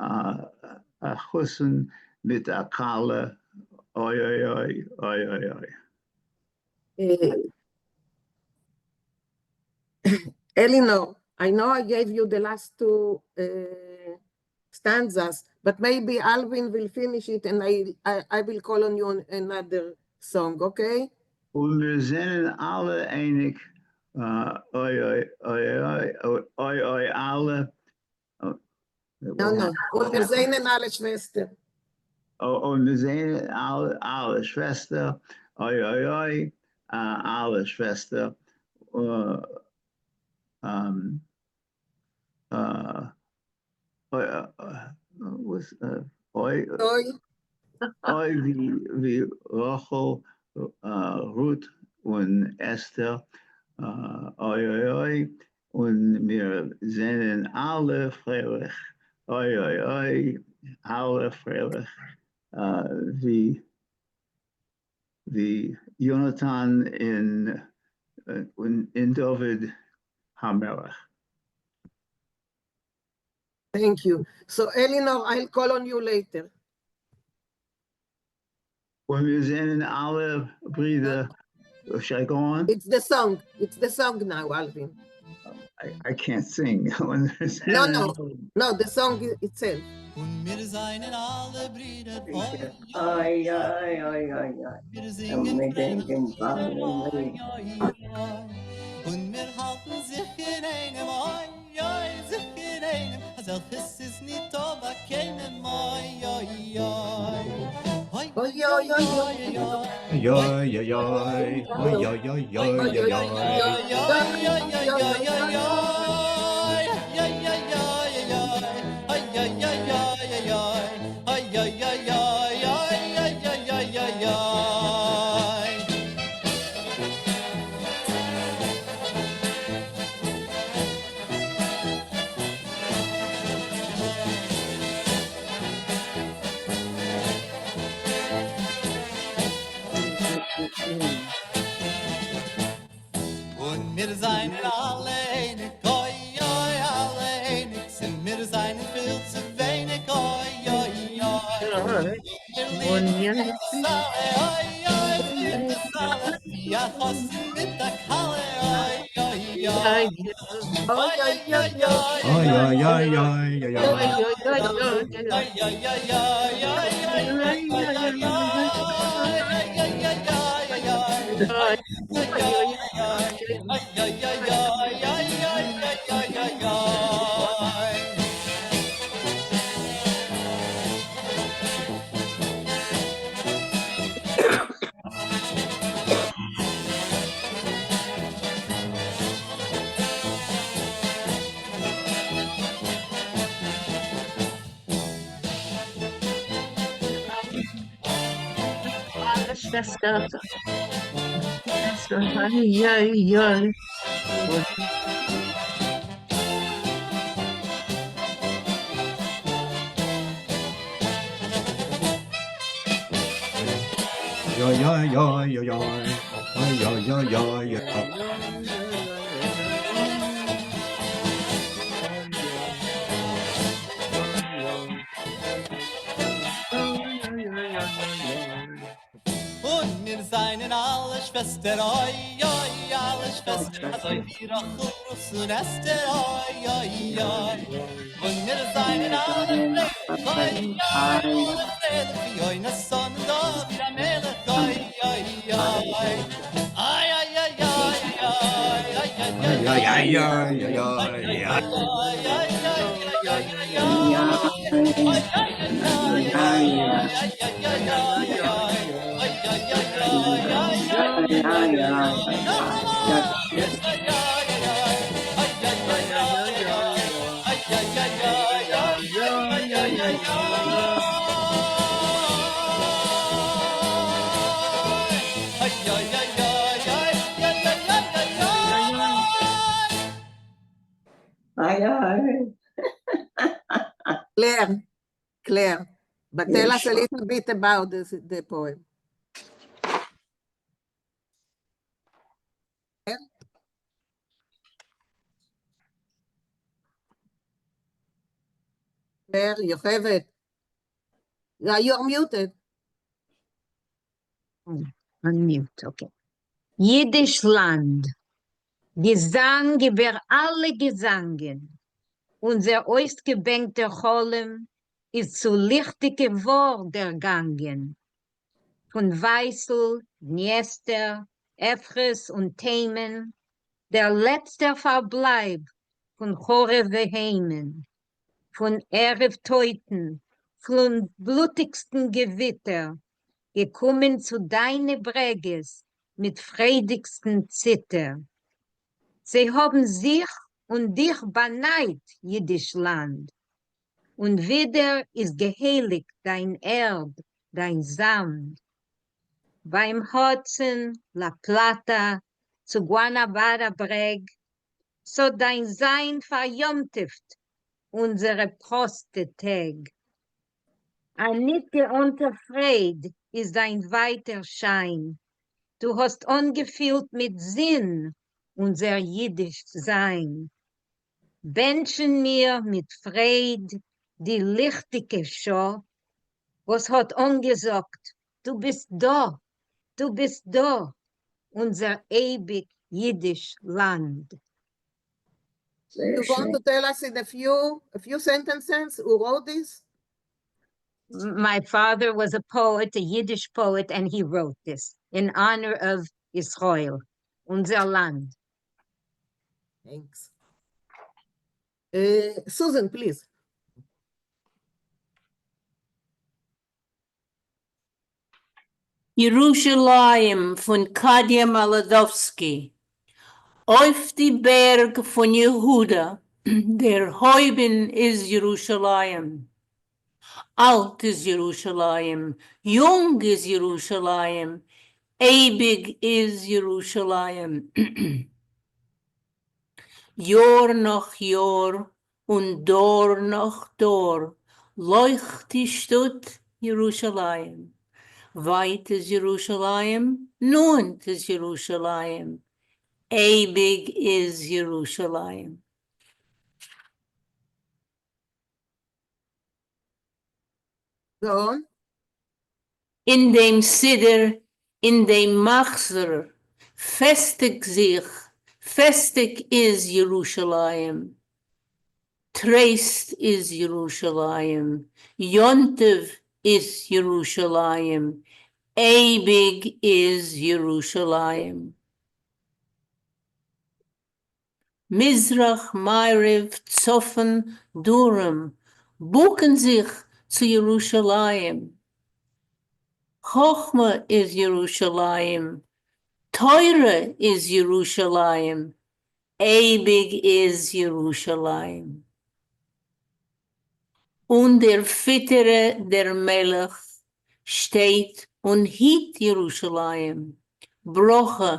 אַ חתן מיט אַ כּלה, אוי אוי אוי, אוי אוי אוי. Eleanor, I know I gave you the last two stanzas, but maybe Alvin will finish it and I will call on you on another song, okay? און מיר זענען אַלע אייניק, אוי אוי אוי אוי אוי אוי אַלע. No, no, און מיר זענען אַלע שוועסטער. און מיר זענען אַלע אַלע שוועסטער, אוי אוי אוי, אַלע שוועסטער. אוי אוי ווי רחל, רות און אסתר, אוי אוי אוי, און מיר זענען אַלע פֿריילעך, אוי אוי אוי, אַלע פֿריילעך, ווי ווי יונתן און דוד המלך. Thank you. So Eleanor, I'll call on you later. און מיר זענען אַלע ברידער. Should I go on? It's the song. It's the song now, Alvin. I can't sing. No, no, no, the song itself. און מיר זײַנען אַלע ברידער, אוי, אוי, אוי, אוי, אוי. מיר און זינגען מיר זינגען פֿריילעך אוי, אוי, אוי. און מיר האַלטן זיך אין איינעם, אוי, אוי, זיך אין איינעם, אַזעלכעס איז ניטאָ בײַ קיינעם, אוי, אוי, אוי. אוי, אוי, אוי, אוי, אוי, אוי. אוי, אוי, אוי, אוי, אוי, אוי, אוי, אוי, און מיר זײַנען אַלע אייניק, אוי, אוי, אַלע אייניק, זינט מיר זײַנען פֿיל צו ווייניק, אוי, אוי, אוי. און מיר ליבן זיך אַלע, אוי, אוי, ליבן זיך אַלע, ווי אַ חתן מיט אַ כּלה, אוי, אוי, אוי. אוי, אוי, אוי, אוי. אוי, אוי, אוי, אוי, אוי, אוי, אוי, אוי, אוי, אַלע שוועסטער, אוי, אוי, אוי. אוי, אוי, אוי, אוי, אוי, אוי, אוי, אוי, אוי. און מיר זײַנען אַלע שוועסטער, אוי, אוי, אַלע שוועסטער, אַזוי ווי רחל, רות און אסתר, אוי, אוי, אוי. און מיר זײַנען אַלע פֿריילעך, אוי, אוי, אַלע פֿריילעך, ווי יונתן און דוד המלך, אוי, אוי, אוי. אוי, אוי, אוי, אוי, אוי, אוי, אוי, אוי, אוי, אוי, אוי, אוי. Claire, Claire, but tell Yeah, us a sure. little bit about this, the poem. Claire? ווער? יוכבד. Yeah, you're muted. Unmute, okay. ייִדיש לאַנד, געזאַנג איבער אַלע געזאַנגען, אונדזער אויסגעבענקטער חלום איז צו ליכטיקע וואָר דערגאַנגען. פֿון ווײַסל, דניעסטער, אפֿרת און תּימן, דער לעצטער פֿאַרבלײַב פֿון חרובֿע היימען, פֿון ערבֿ-טויטן, פֿון בלוטיקסטן געוויטער, געקומען צו דײַנע ברעגעס מיט פֿריידיקסטן ציטער. זיי האָבן זיך און דיך באַנײַט, ייִדיש לאַנד, און ווידער איז געהייליקט דײַן ערד, דײַן זאַמד. בײַם האָדסאָן, לאַ פּלאַטאַ, צו גואַנאַבאַראַ ברעג, ס'האָט דײַן זײַן פֿאַריאָמטובֿט אונדזערע פּראָסטע טעג. אַ ניט-געאָנטער פֿרייד איז דײַן ווײַטער שײַן, דו האָסט אָנגעפֿילט מיט זין אונדזער ייִדיש זײַן. בענטשן מיר מיט פֿרייד די ליכטיקע שעה, וואָס האָט אָנגעזאָגט, דו ביסט דאָ, דו ביסט דאָ, אונדזער אייביק ייִדיש לאַנד. You want to tell us in a few sentences who wrote this? My father was a poet, a Yiddish poet, and he wrote this in honor of Israel, אונדזער לאַנד. Thanks. Susan, please. ירושלים פֿון קאַדיע מאָלאָדאָווסקי. אויף די בערג פֿון יהודה, דערהויבן איז ירושלים. אַלט איז ירושלים, יונג איז ירושלים, אייביק איז ירושלים. יאָר נאָך יאָר און דור נאָך דור לויכט די שטאָט ירושלים. ווײַט איז ירושלים, נאָענט איז ירושלים, אייביק איז ירושלים. Go on. אין דעם סידור, אין דעם מחזור, פֿעסטיק זיך, פֿעסטיק איז ירושלים. טרייסט איז ירושלים, יום־טובֿ איז ירושלים, אייביק איז ירושלים. מזרח, מערבֿ, צפֿון, דרום, בוקן זיך צו ירושלים. חכמה איז ירושלים, תּורה איז ירושלים, אייביק איז ירושלים. און דער פֿיטערע דער מלך שטייט און היט ירושלים. ברכה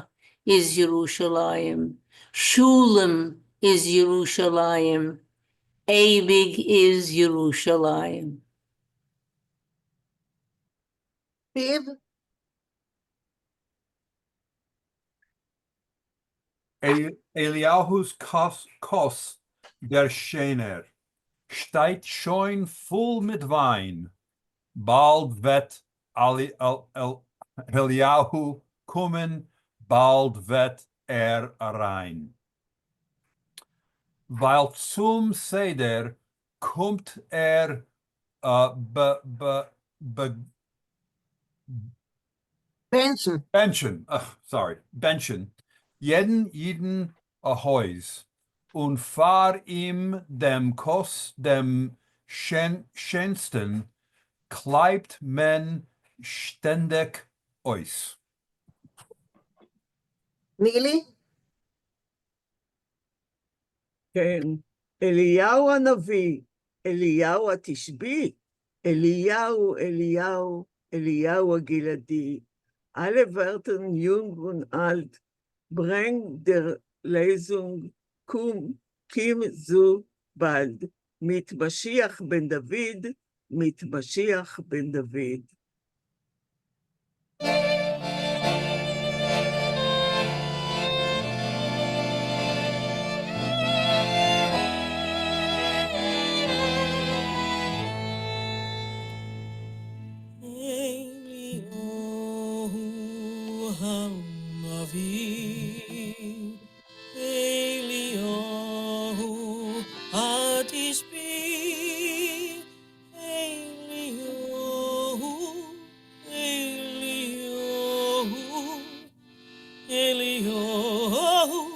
איז ירושלים, שלום איז ירושלים, אייביק איז ירושלים. Steve? אליהוס כּוס דער שענער שטייט שוין פֿול מיט ווײַן. באַלד וועט אליהו קומען, באַלד וועט ער אַרײַן. ווײַל צום סדר קומט ער בענטשן. בענטשן, sorry, בענטשן יעדן ייִדן אַ הויז, און פֿאַר אים דעם כּוס דעם שענסטן קלײַבט מען שטענדיק אויס. נילי? כן, אליהו הנביא, אליהו התשבי, אליהו, אליהו, אליהו הגלעדי, אַלע ווערטן יונג און אַלט, ברענג דערלייזונג, קום, קום זו באַלד, מיט משיח בן דוד, מיט משיח בן דוד. הנביא, אליהו התשבי, אליהו, אליהו, אליהו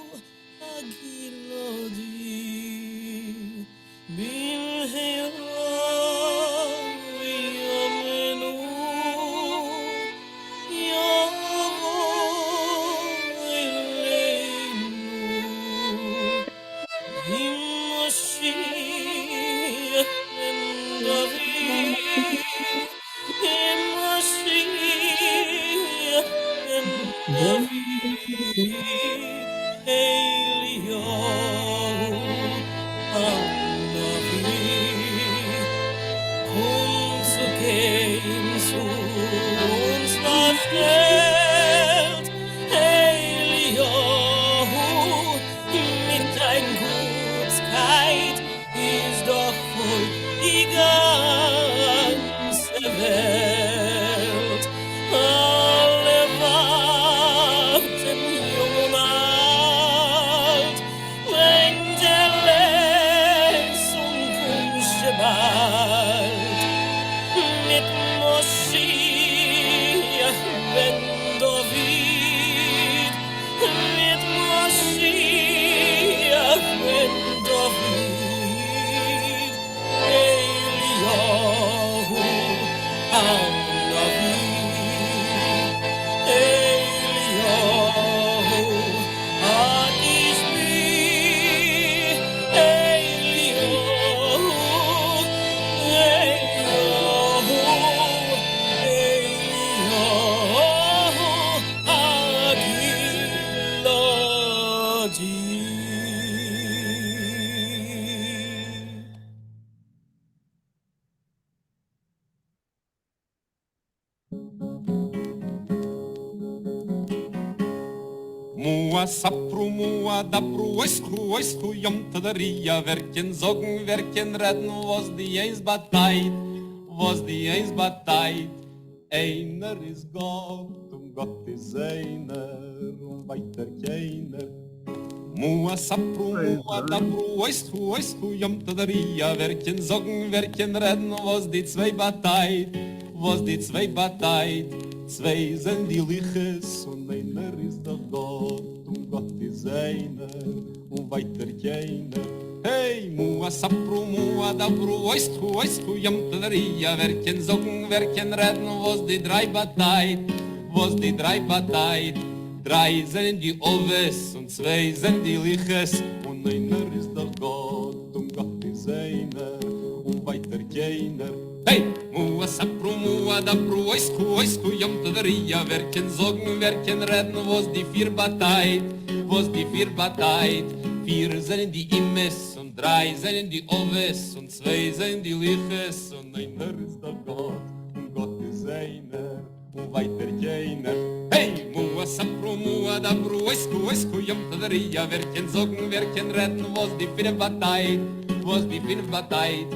הגלעדי, במהרה בימינו יבוא אלינו עם משיח בן דוד, עם משיח בן דוד, אליהו הנביא, קום צו גיין צו אונז באשטעלט, אליהו, מיט דיין גוטסקייט איז דאך פול די גאנצע וועלט, אלע ווארטן יונג און אלט, ברענג דערלעזונג קום זשע באלד, מיט משיח בן דוד, מיט משיח בן דוד, אליהו הנביא, אליהו התשבי, אליהו, אליהו, אליהו הגלעדי. מוע ספרו מוע דברו אויסכו אויסכו יום תדריה ווער קען זאגן ווער קען רעדן וואס די איינס באטייט וואס די איינס באטייט איינער איז גאט און גאט איז איינער און ווייטער קיינער מוע ספרו מוע דברו אויסכו אויסכו יום תדריה ווער קען זאגן ווער קען רעדן וואס די צוויי באטייט וואס די צוויי באטייט צוויי זענען די לוחות און איינער איז דאך גאט און גאט איז איינער און ווייטער קיינער. העי מוע ספרו מוע דברו אויסכו אויסכו יום תדריה ווער קען זאגן ווער קען רעדן וואס די דריי באטייט וואס די דריי באטייט דריי זענען די אבות און צוויי זענען די לוחות און איינער איז דאך גאט און גאט איז איינער און ווייטער קיינער. העי! מוע ספרו מוע דברו אויסכו אויסכו יום תדריה ווער קען זאגן ווער קען רעדן וואס די פיר באטייט וואס די פיר באטייט פיר זענען די אמהות און דריי זענען די אבות און צוויי זענען די לוחות און איינער איז דאך גאט און גאט איז איינער און ווייטער קיינער. העי! מוע ספרו מוע דברו אויסכו אויסכו יום תדריה ווער קען זאגן ווער קען רעדן וואס די פינף באטייט וואס די פינף באטייט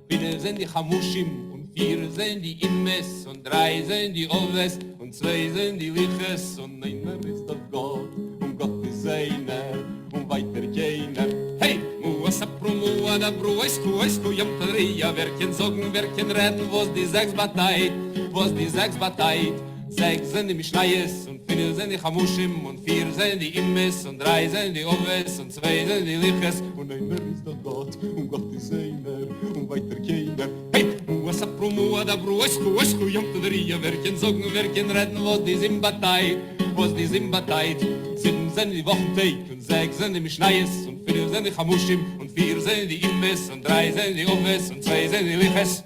פינף זענען די חמשים און פיר זענען די אמהות און דריי זענען די אבות און צוויי זענען די לוחות און איינער איז דאך גאט און גאט איז איינער און ווייטער קיינער. העי! מוע ספרו מוע דברו אויסכו אויסכו יום תדריה ווער קען זאגן ווער קען רעדן וואס די זעקס באטייט וואס די זעקס באטייט זעקס זענען די משניות און פינף זענען די חמשים און פיר זענען די אמהות און דריי זענען די אבות און צוויי זענען די לוחות און איינער איז דאך גאט און גאט איז איינער און ווייטער קיינער. העי! מוע ספרו מוע דברו אויסכו אויסכו יום תדריה ווער קען זאגן ווער קען רעדן וואס די זיבן באטייט וואס די זיבן באטייט זיבן זענען די וואכן טעג און זעקס זענען די משניות און פינף זענען די חמשים און פיר זענען די אמהות און דריי זענען די אבות און צוויי זענען די לוחות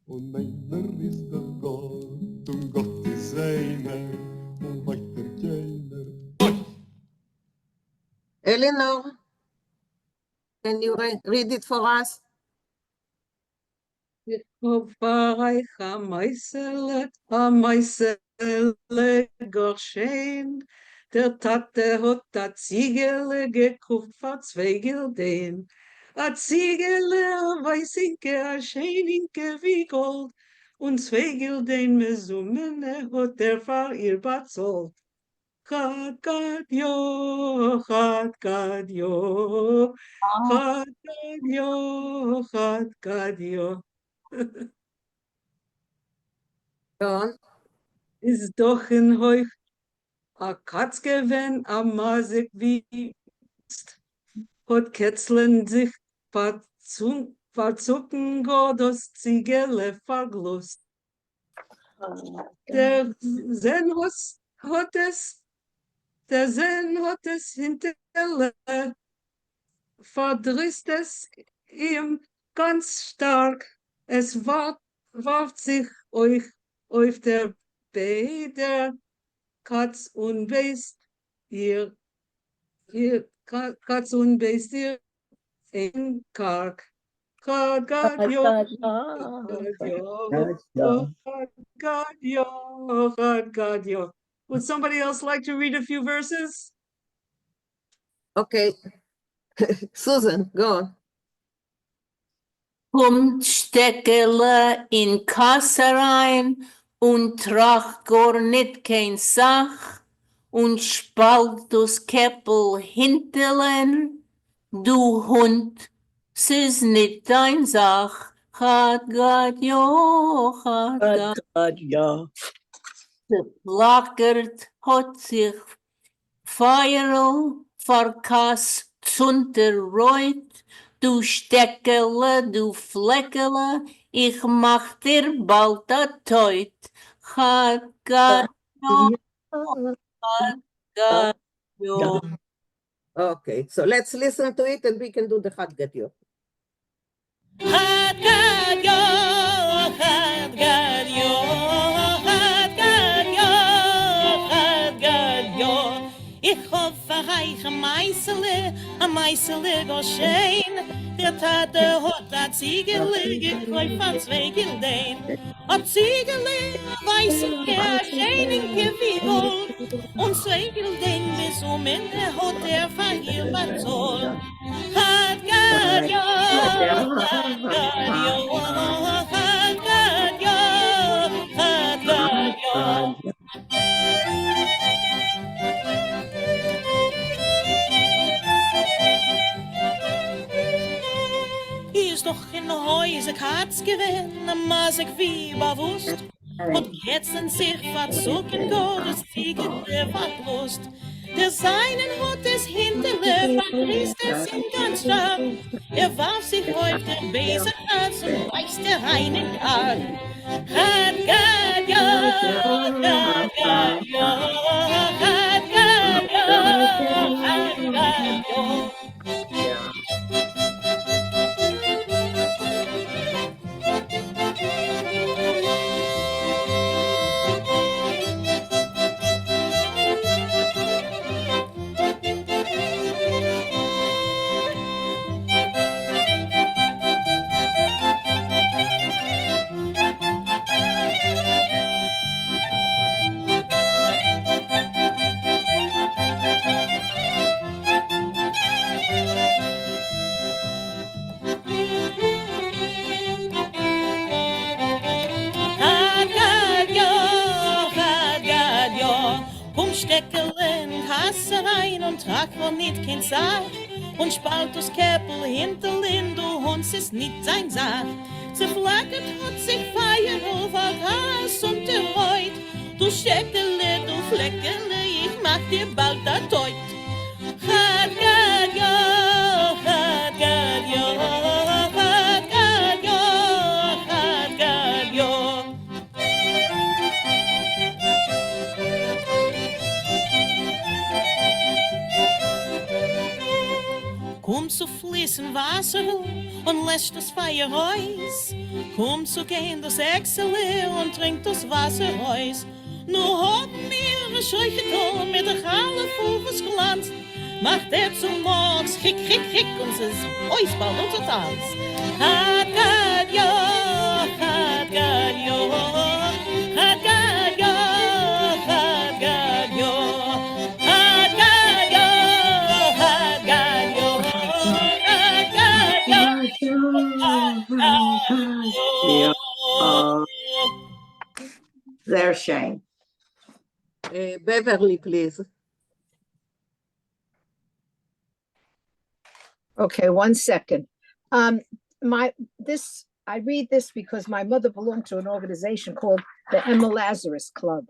און איינער איז דאך גאט און גאט איז איינער און ווייטער קיינער. אוי! Eleanor, can you read it for us? איך האָב פֿאַר אײַך אַ מעשׂהלע, אַ מעשׂהלע גאָר שיין. דער טאַטע האָט אַ ציגעלע געקויפֿט פֿאַר צוויי גילדען. אַ ציגעלע אַ ווײַסינקע, אַ שיינינקע ווי גאָלד. און צוויי גילדען מזומנע האָט ער פֿאַר איר באַצאָלט. חד גדיא, חד גדיא, חד גדיא, חד גדיא. איז דאָך אין הויף אַ קאַץ געווען אַ מזיק ווי האָט קעצלען זיך פֿאַרצוקן גאָר דאָס ציגעלע פֿאַרגלוסט. דערזען האָט עס, דערזען האָט עס הינטעלע, פֿאַרדריסט עס אים גאַנץ שטאַרק, עס וואַרפֿט זיך אויך אויף דער ביידער קאַץ און בייסט איר, קאַץ און בייסט איר אין קאַרק. חד גדיא, חד גדיא, חד גדיא. Would somebody else like to read a few verses? Okay. Susan, go on. קומט שטעקעלע אין כעס אַרײַן און טראַכט גאָר ניט קיין סך און שפּאַלט דאָס קעפּל הינטעלען, דו הונט, ס'איז ניט דײַן זאַך, חד גדיא, חד גדיא. צעפֿלאַקערט האָט זיך פֿײַערל פֿאַר כעס צונטער-רויט, דו שטעקעלע, דו פֿלעקעלע, איך מאַך דיר באַלד אַ טויט, חד גדיא, חד גדיא. Okay, so let's listen to it and we can do the חד גדיא. חד גדיא, חד גדיא, חד גדיא, חד גדיא. איך האָב פֿאַר אײַך אַ מײַשעלע, אַ מײַשעלע גאָר שיין. דער טאַטע האָט אַ ציגעלע געקויפֿט פֿאַר צוויי גילדען. אַ ציגעלע, אַ ווײַסינקע, אַ שיינינקע ווי גאָלד. און צוויי גילדען מזומנע האָט ער פֿאַר איר באַצאָלט. חד גדיא, חד גדיא, חד גדיא, חד גדיא. איז דאָך אין הויז אַ קאַץ געווען, אַ מזיק ווי באַוווּסט, האָט קעצלען זיך פֿאַרצוקן גאָר דאָס ציגעלע פֿאַרגלוסט. דערזען האָט עס הינטעלע, פֿאַרדריסט עס אים גאַנץ שטאַרק. ער וואַרפֿט זיך אויף דער בייזער קאַץ און בייסט איר אַרײַן אין קאַרק. חד גדיא, חד גדיא, חד גדיא, חד גדיא. חד גדיא, חד גדיא, קום שטעקעלע אין כעס אַרײַן און טראַכט גאָר ניט קיין סך, און שפּאַלט דאָס קעפּל הינטעלען, דו הונט, ס'איז ניט דײַן זאַך. צעפֿלאַקערט האָט זיך פֿײַערל פֿאַר כעס אונטער-רויט, דו שטעקעלע, דו פֿלעקעלע, איך מאַך דיר באַלד אַ טויט. חד גדיא, חד גדיא, חד גדיא, חד גדיא. קומט צו פֿליסן וואַסערל און לעשט דאָס פֿײַער אויס. קומט צו גיין דאָס אקסעלע און טרינקט דאָס וואַסער אויס. נו, האָבן מיר אַ שוחטל מיט אַ חלה פֿול וואָס גלאַנצט. מאַכט ער צום אָקס חיק, חיק, חיק און ס'איז אויס באַלד אונדזער טאַנץ. חד גדיא, חד גדיא, חד גדיא, חד גדיא, חד גדיא, חד גדיא, חד גדיא, חד גדיא. זייער שיין. Beverly, please. Okay, one second. My this I read this because my mother belonged to an organization called the Emma Lazarus Club.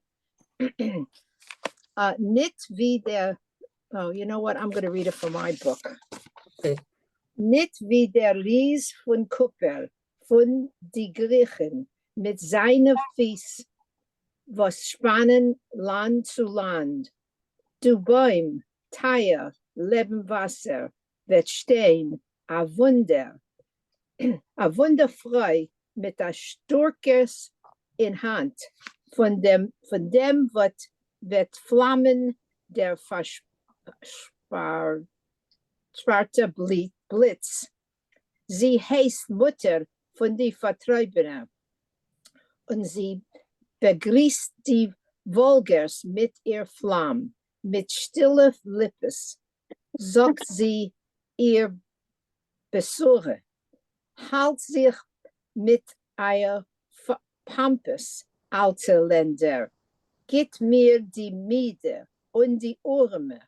ניט ווי דער, oh, you know what? I'm going to read it from my book. Okay. ניט ווי דער ריז פֿון קופּער פֿון די גריכן מיט זײַנע פֿיס וואָס שפּאַנען לאַנד צו לאַנד. דו בוים, טײַער לעבן וואַסער, וועט שטיין אַ וווּנדער, אַ וווּנדער-פֿרוי מיט אַ שטורקעס אין האַנט, פֿון דעם, פֿון דעם וועט, וועט פֿלאַמען דער פֿאַרשפּאַרטער בליץ. זי הייסט מוטער פֿון די פֿאַרטריבענע, און זי באַגריסט די וואַלגערס מיט איר פֿלאַם, מיט שטילע ליפּעס זאָגט זי איר בשׂורה, האַלט זיך מיט אײַער פּאָמפּעס, אַלטע לענדער, גיט מיר די מידע און די אָרעמע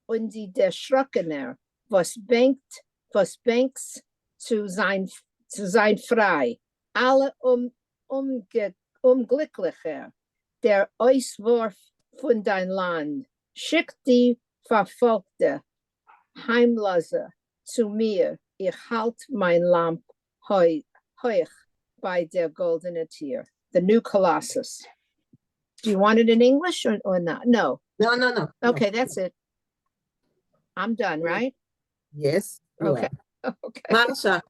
און די דערשראָקענע, וואָס בענקט, וואָס בענקט צו זײַן, צו זײַן פֿרײַ, אַלע אומגליקלעכע, דער אויסוואורף פֿון דײַן לאַנד, שיקט די פֿאַרפֿאָלגטע, היימלאָזע צו מיר, איך האַלט מײַן לאָמפּ הויך בײַ דער גאָלדענער טיר. The New Colossus. Do you want it in English or not? No. No. Okay, that's it. I'm done, right? Yes. You Okay. are. Okay. Marsha.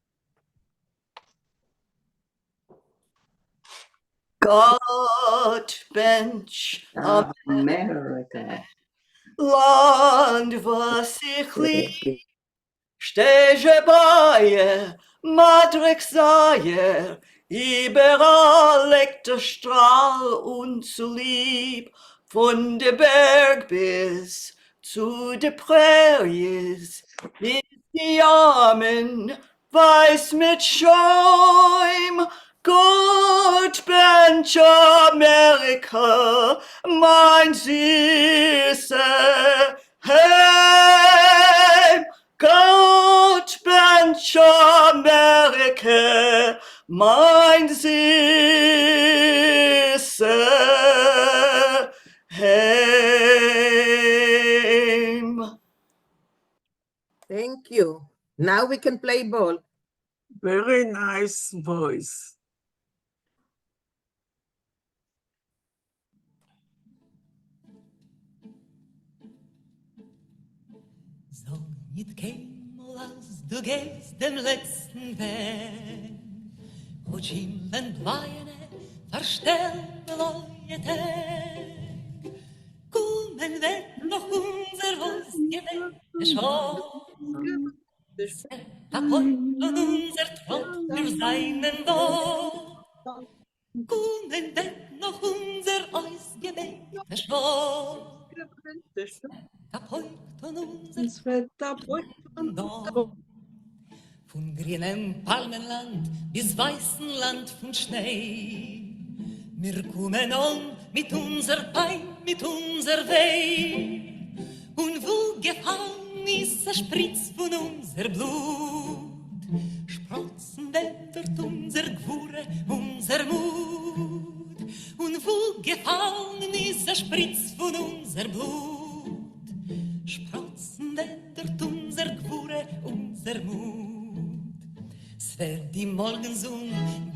גאָט בענטש America. לאַנד וואָס איך ליב, שטיי בײַ מדריך זייער, איבעראַל לייגט אַ שטראַל אונדז צוליב, פֿון די בערג ביז צו די פּרעריעס, ביז די ימען ווײַס מיט שוים. גאָט בענטש אַמעריקע, מײַן זיסע היים. גאָט בענטש אַמעריקע, מײַן זיסע היים. Thank you. Now we can play ball. Very nice voice. זאָג ניט קיינמאָל אַז דו גייסט דעם לעצטן וועג, כאָטש הימלען בלײַענע פֿאַרשטעלן בלויע טעג. קומען וועט נאָך אונדזער אויסגעבעטע שעה, ס'וועט אַ פּויק און אונדזער טראָט, מיר זײַנען דאָ. קומען וועט נאָך אונדזער אויסגעבעטע שעה, ס'וועט אַ פּויק און אונדזער דאָ. פֿון גרינעם פּאַלמענלאַנד ביז ווײַסן לאַנד פֿון שניי, מיר קומען אָן מיט אונדזער פּײַן, מיט אונדזער וויי. און וווּ געפֿאַלן איז אַ שפּריץ פֿון אונדזער בלוט, שפּראָצן וועט דאָרט אונדזער גבֿורה, אונדזער מוט. און וווּ געפֿאַלן איז אַ שפּריץ פֿון אונדזער בלוט, שפּראָצן וועט דאָרט אונדזער גבֿורה, אונדזער מוט. ס'וועט די מאָרגנזון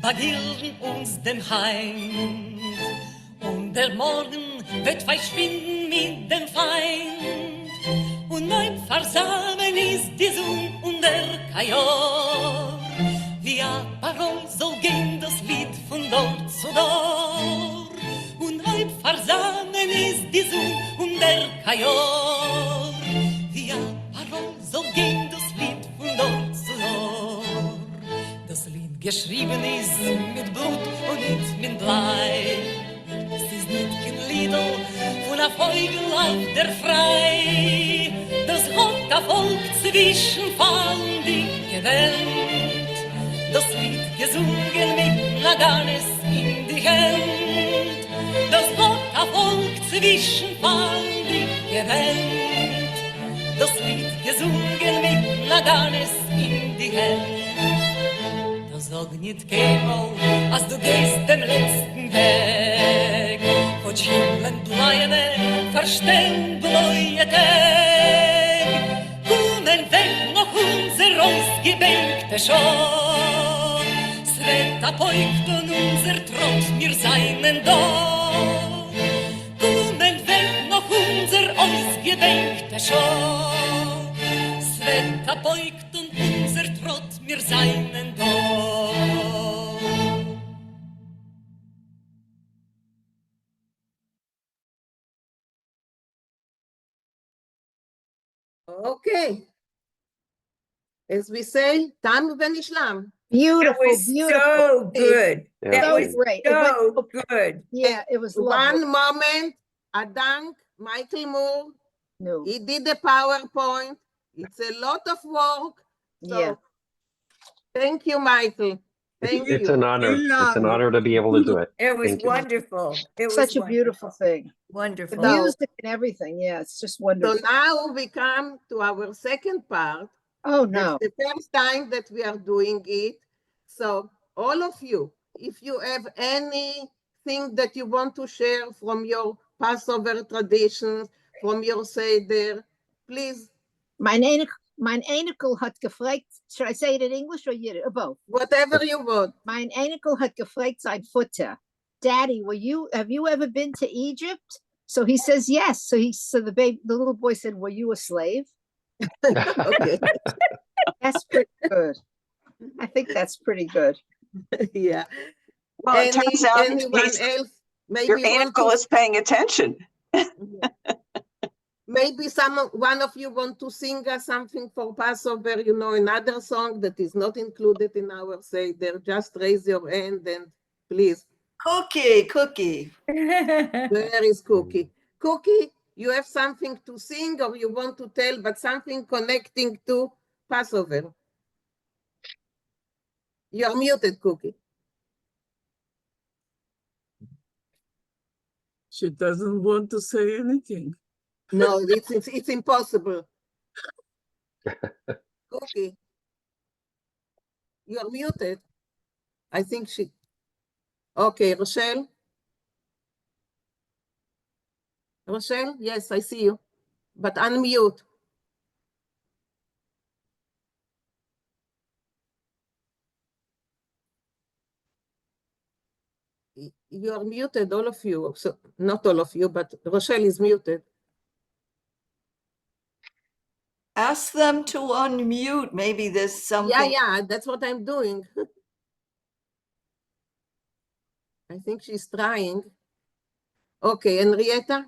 באַגילדן אונדז דעם הײַנט, און דער מאָרגן וועט פֿאַרשווינדן מיט דעם פֿײַנט. און אויב פֿאַרזאַמען איז די זון און דער קאַיאָר, ווי אַ פּאַראָל זאָל גיין דאָס ליד פֿון דור צו דור. און אויב פֿאַרזאַמען איז די זון און דער קאַיאָר, ווי אַ פּאַראָל זאָל גיין דאָס ליד פֿון דור צו דור. דאָס ליד געשריבן איז מיט בלוט און ניט מיט בליי. ס'איז ניט קיין לידל פֿון אַ פֿויגל אויף דער פֿרײַ. דאָס האָט אַ פֿאָלק צווישן פֿאַלנדיקע ווענט דאָס ליד געזונגען מיט נאַגאַנעס אין די הענט. דאָס. צווישן פאלנדיקע ווענט, דאס ליד געזונגען מיט נאגאנעס אין די הענט. דאָ זאָג ניט קיינמאָל, אַז דו גייסט דעם לעצטן וועג, כאָטש הימלען בלייענע פאַרשטעלן בלויע טעג. קומען וועט נאָך אונדזער אויסגעבענקטע שעה, ס'וועט אַ פּויק טאָן אונדזער טראָט, מיר זיינען דאָ. קומען וועט נאָך אונדזער אויסגעבענקטע שעה, ס'וועט אַ פּויק טאָן אונדזער טראָט, מיר זיינען דאָ. Okay. As we say, תם ונשלם. Beautiful, was beautiful. so good. Yeah. That So was great. It went so good. Yeah, it was lovely. One moment, a דאַנק, Michael Moore. No. He did the PowerPoint. It's a lot of work. So Yeah. thank you, Michael. Thank It's you. an honor. It's an honor to be able to do it. It was Thank you. wonderful. It was Such a beautiful wonderful. thing. The Wonderful. So- music and everything. Yeah, it's just So wonderful. now we come to our second part. Oh, no. That's the first time that we are doing it. So all of you, if you have anything that you want to share from your Passover traditions, from your Seder, please, מײַן אייניקל, מײַן אייניקל האָט געפֿרעגט, should I say it in English or Yiddish or both? whatever you want. מײַן אייניקל האָט געפֿרעגט זײַן פֿאָטער, Daddy, were you, have you ever been to Egypt? So he says, yes. So he, so the baby, the little boy said, were you a slave? Okay. That's pretty good. I think that's pretty good. Yeah. Well, it turns out anyone he's- else maybe Your want ankle to, is paying attention. maybe some one of you want to sing us something for Passover, you know, another song that is not included in our Seder. Just raise your hand and please. Cookie, cookie. Where is Cookie? Cookie, you have something to sing or you want to tell, but something connecting to Passover. You're muted, Cookie. She doesn't want to say anything. No, it's impossible. Cookie. You're muted. I think she. Okay, Rochelle. Rochelle, yes, I see you, but unmute. You are muted, all of you. So not all of you, but Rochelle is muted. Ask them to unmute. Maybe there's something. Yeah, yeah, that's what I'm doing. I think she's trying. Okay, Henrietta?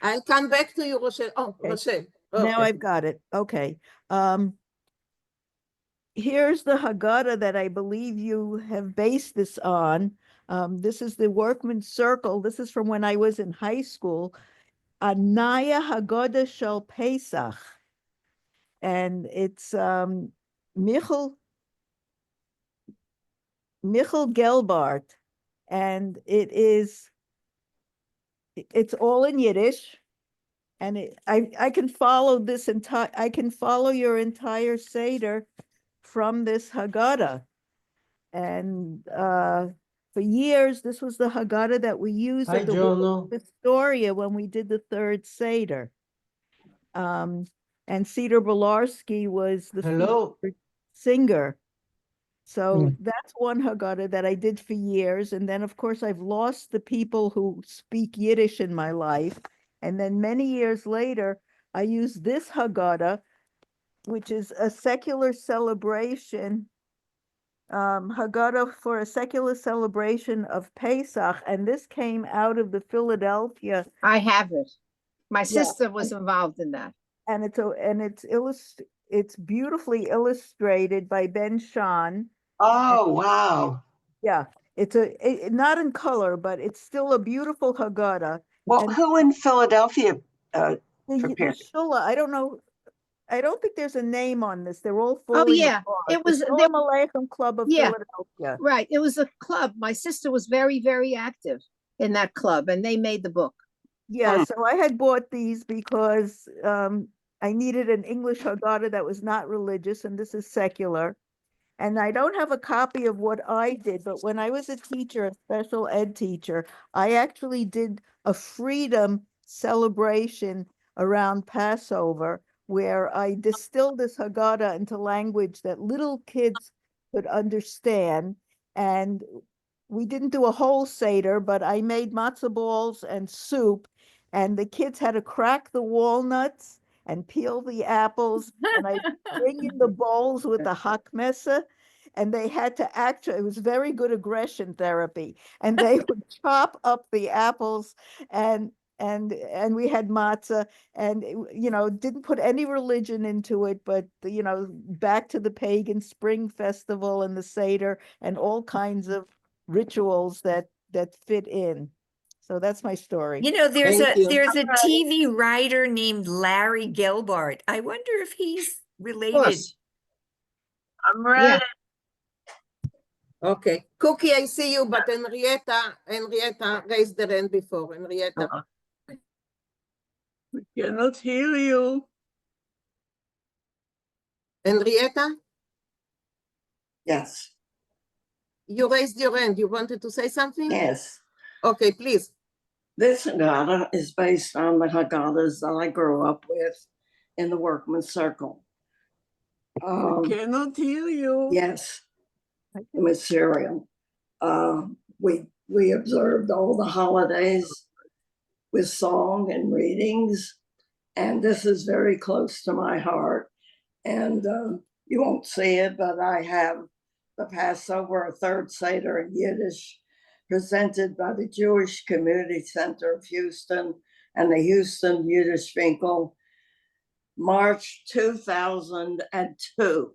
I'll come back to you, Rochelle. Oh, Okay. Rochelle. Now Okay. I've got it. Okay. Here's the Haggadah that I believe you have based this on. This is the Workman's Circle. This is from when I was in high school. Anaya Haggadah Shel Pesach. And it's Michal Gelbart. And it's all in Yiddish. And I can follow this entire, I can follow your entire Seder from this Haggadah. And for years, this was the Haggadah that we used Hi, at the Jono. Astoria when we did the third Seder. And Cedar Belarsky was the Hello. featured singer. So that's one Haggadah that I did for years. And then, of course, I've lost the people who speak Yiddish in my life. And then many years later, I used this Haggadah, which is a secular celebration, Haggadah for a secular celebration of Pesach. And this came out of the Philadelphia. I have it. My Yeah. sister was involved in that. And it's beautifully illustrated by Ben Shahn. Oh, wow. Yeah, it's not in color, but it's still a beautiful Haggadah. Well, And who in Philadelphia the prepared? Shula, I don't know. I don't think there's a name on this. They're all Oh, falling yeah. apart. It The was, Shalom there, Aleichem Club of Yeah. Philadelphia. Right. It was a club. My sister was very, very active. in that club and they made the book. Yeah, so I had bought these because I needed an English Haggadah that was not religious, and this is secular. And I don't have a copy of what I did, but when I was a teacher, a special ed teacher, I actually did a freedom celebration around Passover where I distilled this Haggadah into language that little kids could understand. And we didn't do a whole Seder, but I made matzo balls and soup, and the kids had to crack the walnuts and peel the apples. And I bring in the bowls with the hakmesa, and they had to actually, it was very good aggression therapy. And they would chop up the apples and we had matzah and it didn't put any religion into it, but back to the pagan spring festival and the Seder and all kinds of rituals that fit in. So that's my story. You know, there's Thank a you. there's a TV writer named Larry Gelbart. I wonder if he's related. course. I'm ready. Okay. Cookie, I see you, but Henrietta raised the hand before. Henrietta. We cannot hear you. Henrietta, Yes, you raised your hand. You wanted to say something? yes. Okay, please. This Haggadah is based on the Haggadahs that I grew up with in the Workman's Circle. We cannot hear you. Yes, the material. We observed all the holidays with song and readings, and this is very close to my heart. And you won't see it, but I have the Passover, a third Seder in Yiddish, presented by the Jewish Community Center of Houston and the Houston Yiddish Finkel, March 2002.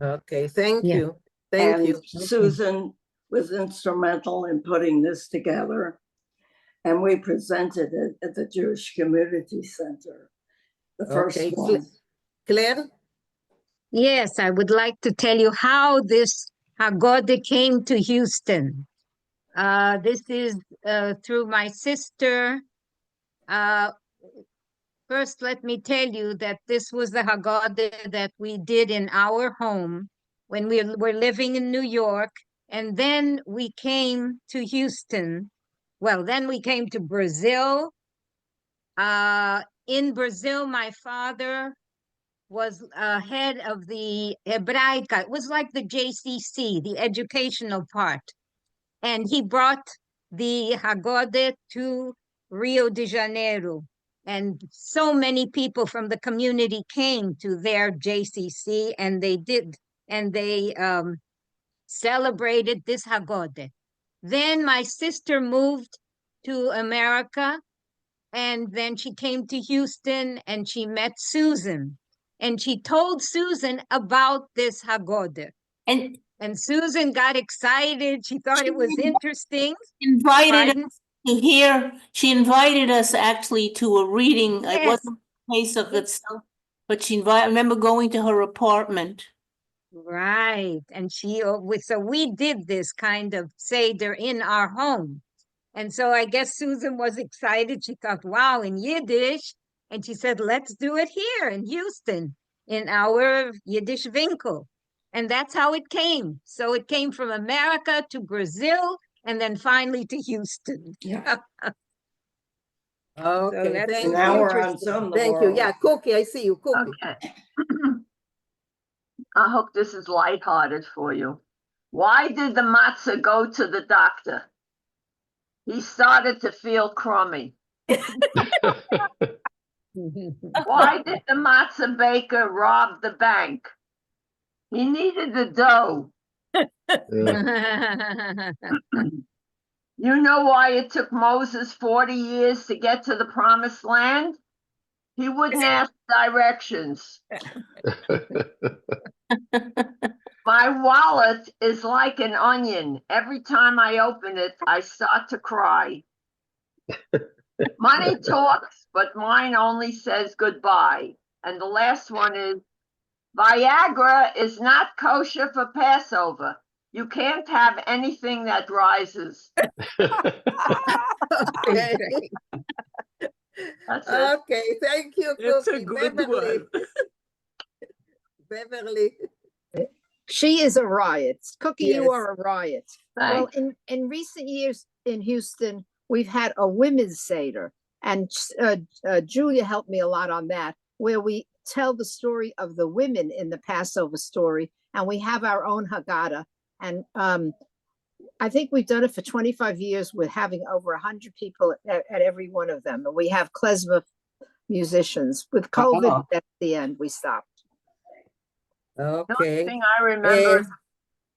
Okay, thank Yeah. you. Thank and you. Susan was instrumental in putting this together. And we presented it at the Jewish Community Center, the first Okay, one. Claire? Yes, I would like to tell you how this Haggadah came to Houston. This is through my sister. First, let me tell you that this was the Haggadah that we did in our home when we were living in New York. And then we came to Houston. Well, then we came to Brazil. In Brazil, my father was head of the Hebraica. It was like the JCC, the educational part. And he brought the Haggadah to Rio de Janeiro. And so many people from the community came to their JCC, and they did, and they celebrated this Haggadah. Then my sister moved to America, and then she came to Houston and she met Susan. And she told Susan about this Haggadah. And Susan got excited. She thought it was interesting. Invited Pardon? us to hear, she invited us actually to a reading. It Yes. wasn't Pesach itself, but she invited, I remember going to her apartment. Right. And so we did this kind of Seder in our home. And so I guess Susan was excited. She thought, wow, in Yiddish. And she said, let's do it here in Houston, in our Yiddish Winkel. And that's how it came. So it came from America to Brazil and then finally to Houston. Yeah. Okay, that's thank Now you. we're on Zoom the Thank you. Yeah, world. Cookie, I see you. Cookie. Okay. I hope this is lighthearted for you. Why did the matzah go to the doctor? He started to feel crummy. Why did the matzah baker rob the bank? He needed the dough. You know why it took Moses 40 years to get to the promised land? He wouldn't ask directions. My wallet is like an onion. Every time I open it, I start to cry. Money talks, but mine only says goodbye. And the last one is Viagra is not kosher for Passover. You can't have anything that rises. Okay. That's it. Okay, thank you, That's a Cookie. good Beverly. one. Beverly. She is a riot. Cookie, you Yes. are a riot. Well, Thanks. in recent years in Houston, we've had a women's Seder, and Julia helped me a lot on that, where we tell the story of the women in the Passover story, and we have our own Haggadah. And I think we've done it for 25 years with having over 100 people at every one of them. And we have klezmer musicians. With COVID Wow. at the end, we stopped. The only Okay. thing I remember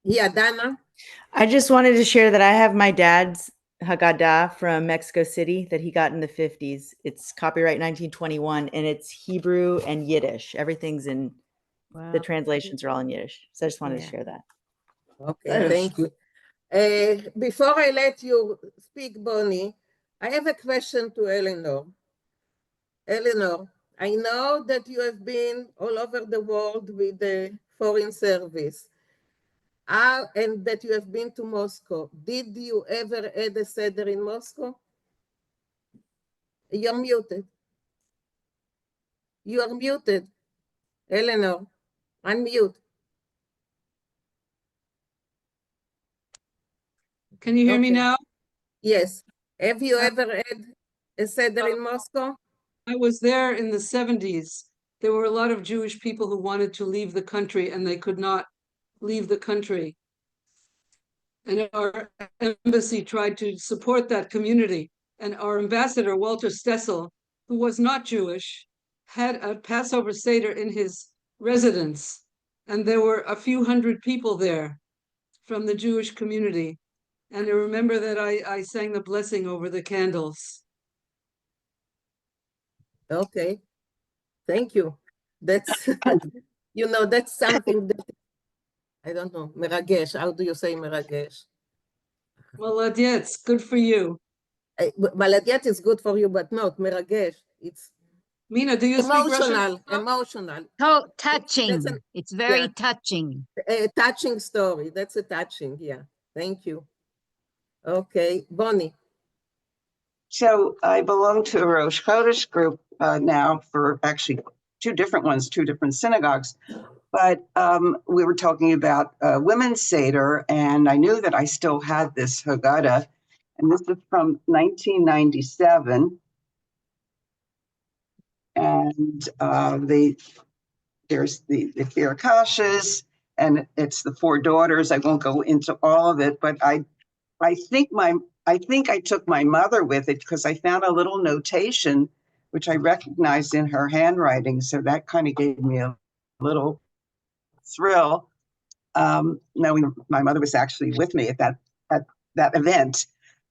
Yeah, Dana. I just wanted to share that I have my dad's Haggadah from Mexico City that he got in the 50s. It's copyright 1921 and it's Hebrew and Yiddish. Everything's in Wow. the translations are all in Yiddish. So I just wanted Yeah. to share that. Okay, That is thank you. Before I let you speak, Bonnie, I have a question to Eleanor. Eleanor, I know that you have been all over the world with the Foreign Service, and that you have been to Moscow. Did you ever add a Seder in Moscow? You're muted. You are muted. Eleanor, unmute. Can you hear me Okay. now? Yes. Have you ever had a Seder in Moscow? I was there in the 70s. There were a lot of Jewish people who wanted to leave the country and they could not leave the country. And our embassy tried to support that community. And our ambassador, Walter Stessel, who was not Jewish, had a Passover Seder in his residence. And there were a few hundred people there from the Jewish community. And I remember that I sang the blessing over the candles. Okay. Thank you. That's, you know, that's something that, I don't know, מרגש. How do you say מרגש? Молодец, good for you. Молодец is good for you, but not מרגש. It's Mina, do you speak Russian? emotional, emotional. Oh, touching. That's an- It's very yeah. touching. A touching story. That's a touching, yeah. Thank you. Okay, Bonnie. So I belong to a Rosh Chodesh group now for actually two different ones, two different synagogues. But we were talking about women's Seder, and I knew that I still had this Haggadah. And this is from 1997. And there's the Firakashas, and it's the four daughters. I won't go into all of it, but I think I took my mother with it because I found a little notation, which I recognized in her handwriting. So that kind of gave me a little thrill, knowing my mother was actually with me at that event.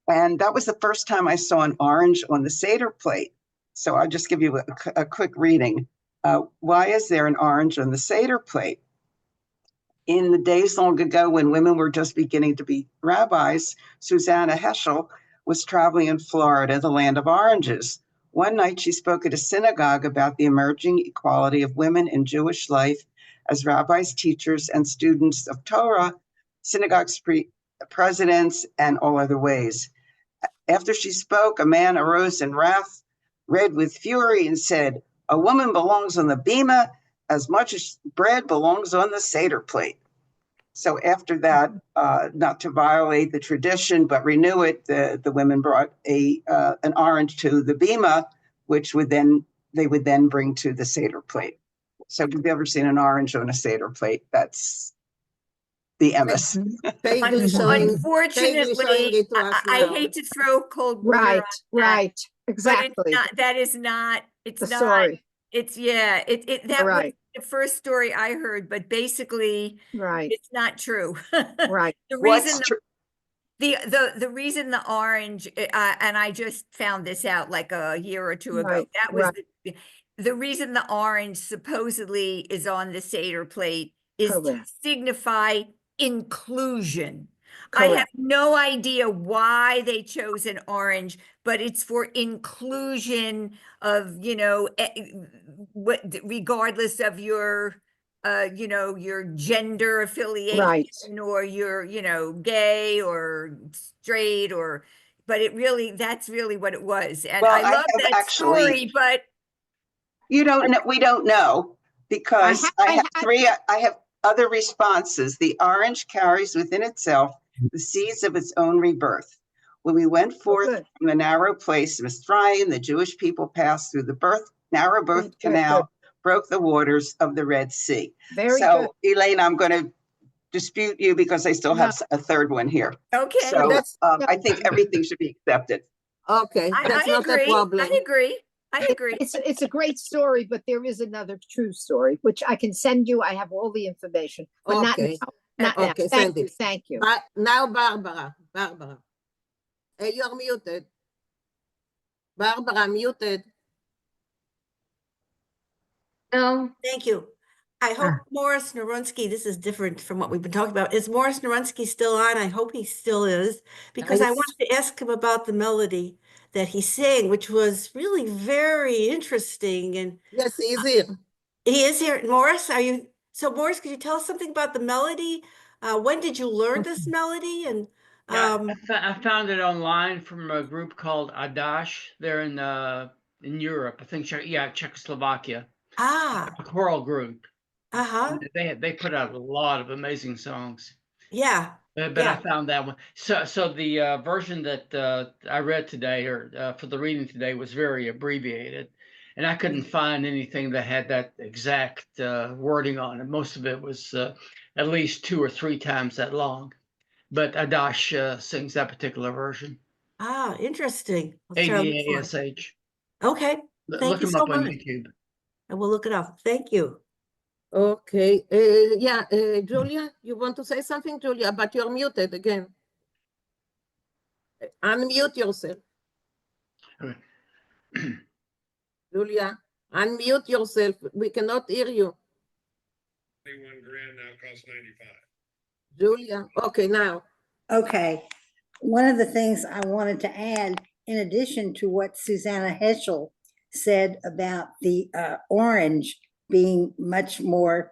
And that was the first time I saw an orange on the Seder plate. So I'll just give you a quick reading. Why is there an orange on the Seder plate? In the days long ago when women were just beginning to be rabbis, Susanna Heschel was traveling in Florida, the land of oranges. One night she spoke at a synagogue about the emerging equality of women in Jewish life as rabbis, teachers, and students of Torah, synagogue presidents, and all other ways. After she spoke, a man arose in wrath, red with fury, and said, A woman belongs on the bima as much as bread belongs on the Seder plate. So after that, not to violate the tradition, but renew it, the women brought a an orange to the bima, which they would then bring to the Seder plate. So if you've ever seen an orange on a Seder plate, that's the emes. Unfortunately, I hate to throw cold water Right, on that, right, but exactly. it's not, that is not, it's The not, story. it's, yeah, it, that was Right. the first story I heard, but basically Right. it's not true. Right. The What's reason true? the reason the orange, and I just found this out like a year or two ago, Right, that was right. the reason the orange supposedly is on the Seder plate is to Correct. signify inclusion. I have Correct. no idea why they chose an orange, but it's for inclusion of, you know, what, regardless of your your gender affiliation or you're, gay or straight or, but it really, that's really what it was. And Well, I I love have that actually- story, but You don't know, we don't know because I have three, I have other responses. The orange carries within itself the seeds of its own rebirth. When we went forth from the narrow place, Mitzrayim, the Jewish people passed through the birth, narrow birth Good, good, canal, broke the waters of the Red Sea. Very So, Elaine, I'm going to dispute you because I still have a third one here. Okay. So That's- I think everything should be accepted. Okay, that's I not a agree. problem. I agree. I agree. It's a great story, but there is another true story, which I can send you. I have all the information, but not Okay. now. Not now. Okay, Thank send you. it. Thank you. But now Barbara, Barbara. You're muted. Barbara, muted. No. Thank you. I hope Morris Narunsky, this is different from what we've been talking about. Is Morris Narunsky still on? I hope he still is, because I Nice. wanted to ask him about the melody that he sang, which was really very interesting. And Yes, he is here. he is here. Morris, are you? So, Morris, could you tell us something about the melody? When did you learn this melody? And Yeah, I found it online from a group called Adash. They're in Europe, I think. Yeah, Czechoslovakia. A choral group. And they put out a lot of amazing songs. But I found that one. So the version that I read today, or for the reading today, was very abbreviated, and I couldn't find anything that had that exact wording on it. Most of it was at least 2 or 3 times that long. But Adash sings that particular version. Interesting. I'll A try to D look A for it. S H. Okay. Thank Look you him so up on much. YouTube. I will look it up. Thank you. Okay, yeah, Julia, you want to say something, Julia, but you're muted again. Unmute yourself. Okay. Julia, unmute yourself. We cannot hear you. 21 grand now costs 95. Julia, okay, now. Okay. One of the things I wanted to add, in addition to what Susanna Heschel said about the orange being much more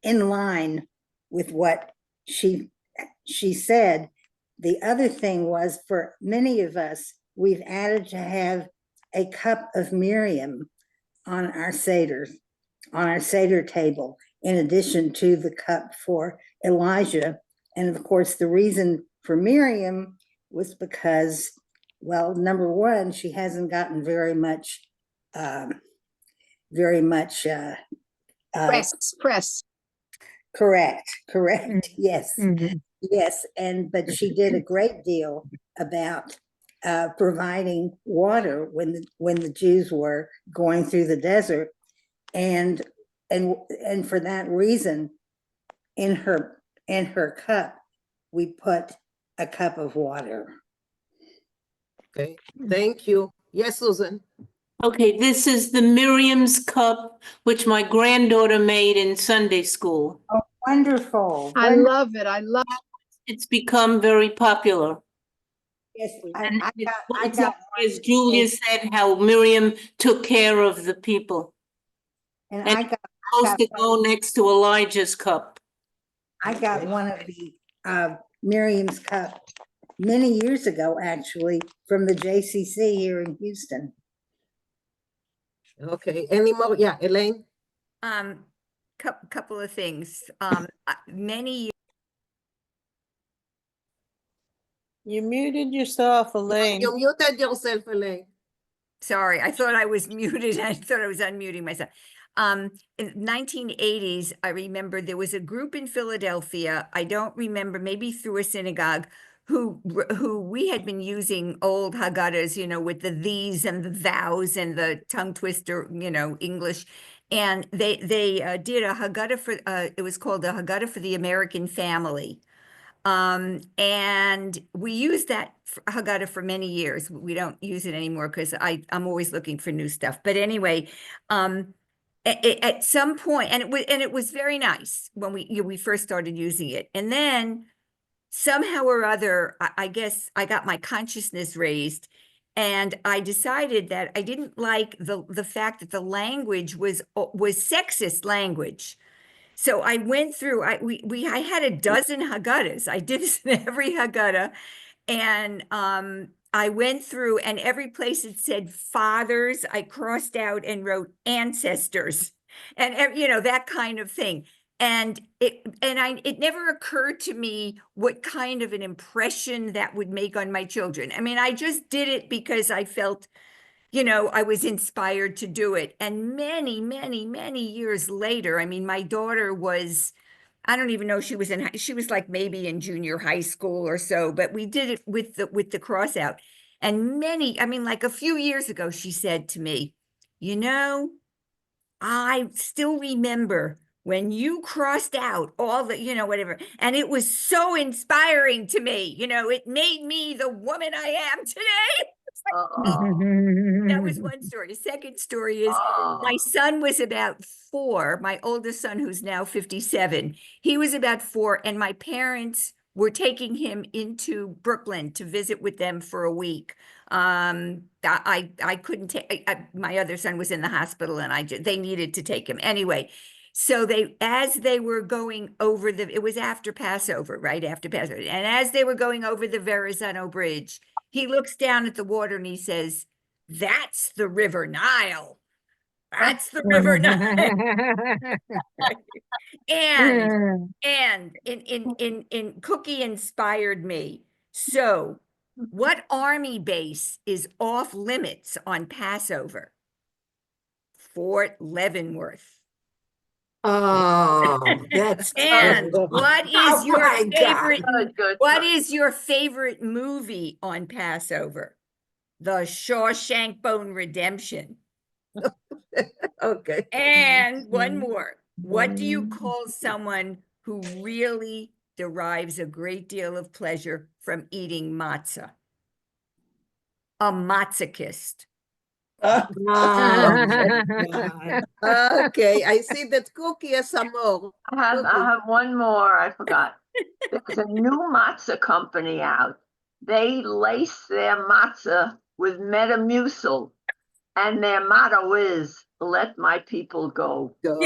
in line with what she said, the other thing was for many of us, we've added to have a cup of Miriam on our Seder, on our Seder table, in addition to the cup for Elijah. And of course, the reason for Miriam was because, well, number one, she hasn't gotten very much, very much. Press, press. Correct, correct. Yes, yes. But she did a great deal about providing water when the Jews were going through the desert, and for that reason, in her cup, we put a cup of water. Okay, thank you. Yes, Susan. Okay, this is the Miriam's cup, which my granddaughter made in Sunday school. Oh, wonderful. I love it. I love it. It's become very popular. Yes, And it's I it's got as Julia said, how Miriam took care of the people. And And I it's got, I supposed got to go next to Elijah's cup. I got one of the Miriam's cup many years ago, actually, from the JCC here in Houston. Okay, any more? Yeah, Elaine? Couple of things. Many You muted yourself, Elaine. You muted yourself, Elaine. Sorry, I thought I was muted. I thought I was unmuting myself. In 1980s, I remember there was a group in Philadelphia. I don't remember, maybe through a synagogue, who we had been using old Haggadahs, with the these and the thous and the tongue twister, English. And they did a Haggadah for, it was called the Haggadah for the American Family. And we used that Haggadah for many years. We don't use it anymore because I'm always looking for new stuff. But anyway, at some point, and it was very nice when we first started using it. And then somehow or other, I guess I got my consciousness raised, And I decided that I didn't like the fact that the language was sexist language. So I went through, I we I had a dozen Haggadahs. I did this in every Haggadah. And I went through and every place it said fathers, I crossed out and wrote ancestors and that kind of thing. And it never occurred to me what kind of an impression that would make on my children. I mean, I just did it because I felt I was inspired to do it. And many, many, many years later, I mean, my daughter was, I don't even know, she was in, she was like maybe in junior high school or so, but we did it with the cross out. And many, I mean, like a few years ago, she said to me, "I still remember when you crossed out all the, whatever. And it was so inspiring to me. It made me the woman I am today." That was one story. Second story is my son was about 4, my oldest son, who's now 57. He was about 4, and my parents were taking him into Brooklyn to visit with them for a week. I couldn't take, my other son was in the hospital and they needed to take him anyway. So they, as they were going over the, it was after Passover, right after Passover. And as they were going over the Verrazano Bridge, he looks down at the water and he says, "That's the River Nile. That's the River Nile." And in Cookie inspired me. So what army base is off limits on Passover? Fort Leavenworth. Oh, that's And terrible. what is Oh your my God. favorite Good, good. what is your favorite movie on Passover? The Shawshank Bone Redemption. Okay. And one more. What do you call someone who really derives a great deal of pleasure from eating matzah? A matzahist. Oh, okay, I see that Cookie has some more. I Cookie. have one more. I forgot. There's a new matzah company out. They lace their matzah with Metamucil, and their motto is "Let my people go." Go.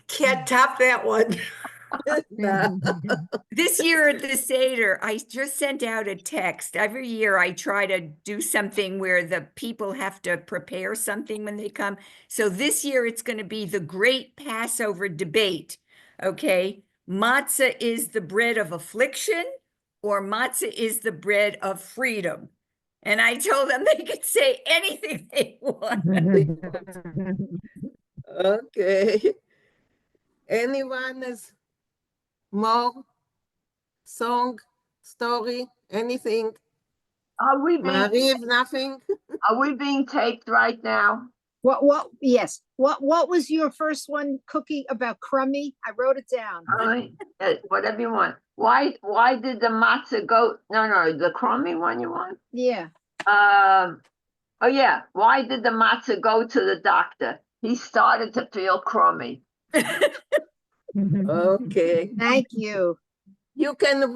Can't top that one. This year at the Seder, I just sent out a text. Every year I try to do something where the people have to prepare something when they come. So this year it's going to be the great Passover debate. Okay. Matzah is the bread of affliction or matzah is the bread of freedom. And I told them they could say anything they want. Okay. Anyone has more song, story, anything? Are we being Mariv, nothing? Are we being taped right now? What, yes. What was your first one, Cookie, about crummy? I wrote it down. All right, whatever you want. Why did the matzah go? No, the crummy one you want? Yeah. Oh yeah. Why did the matzah go to the doctor? He started to feel crummy. Okay. Thank you. You can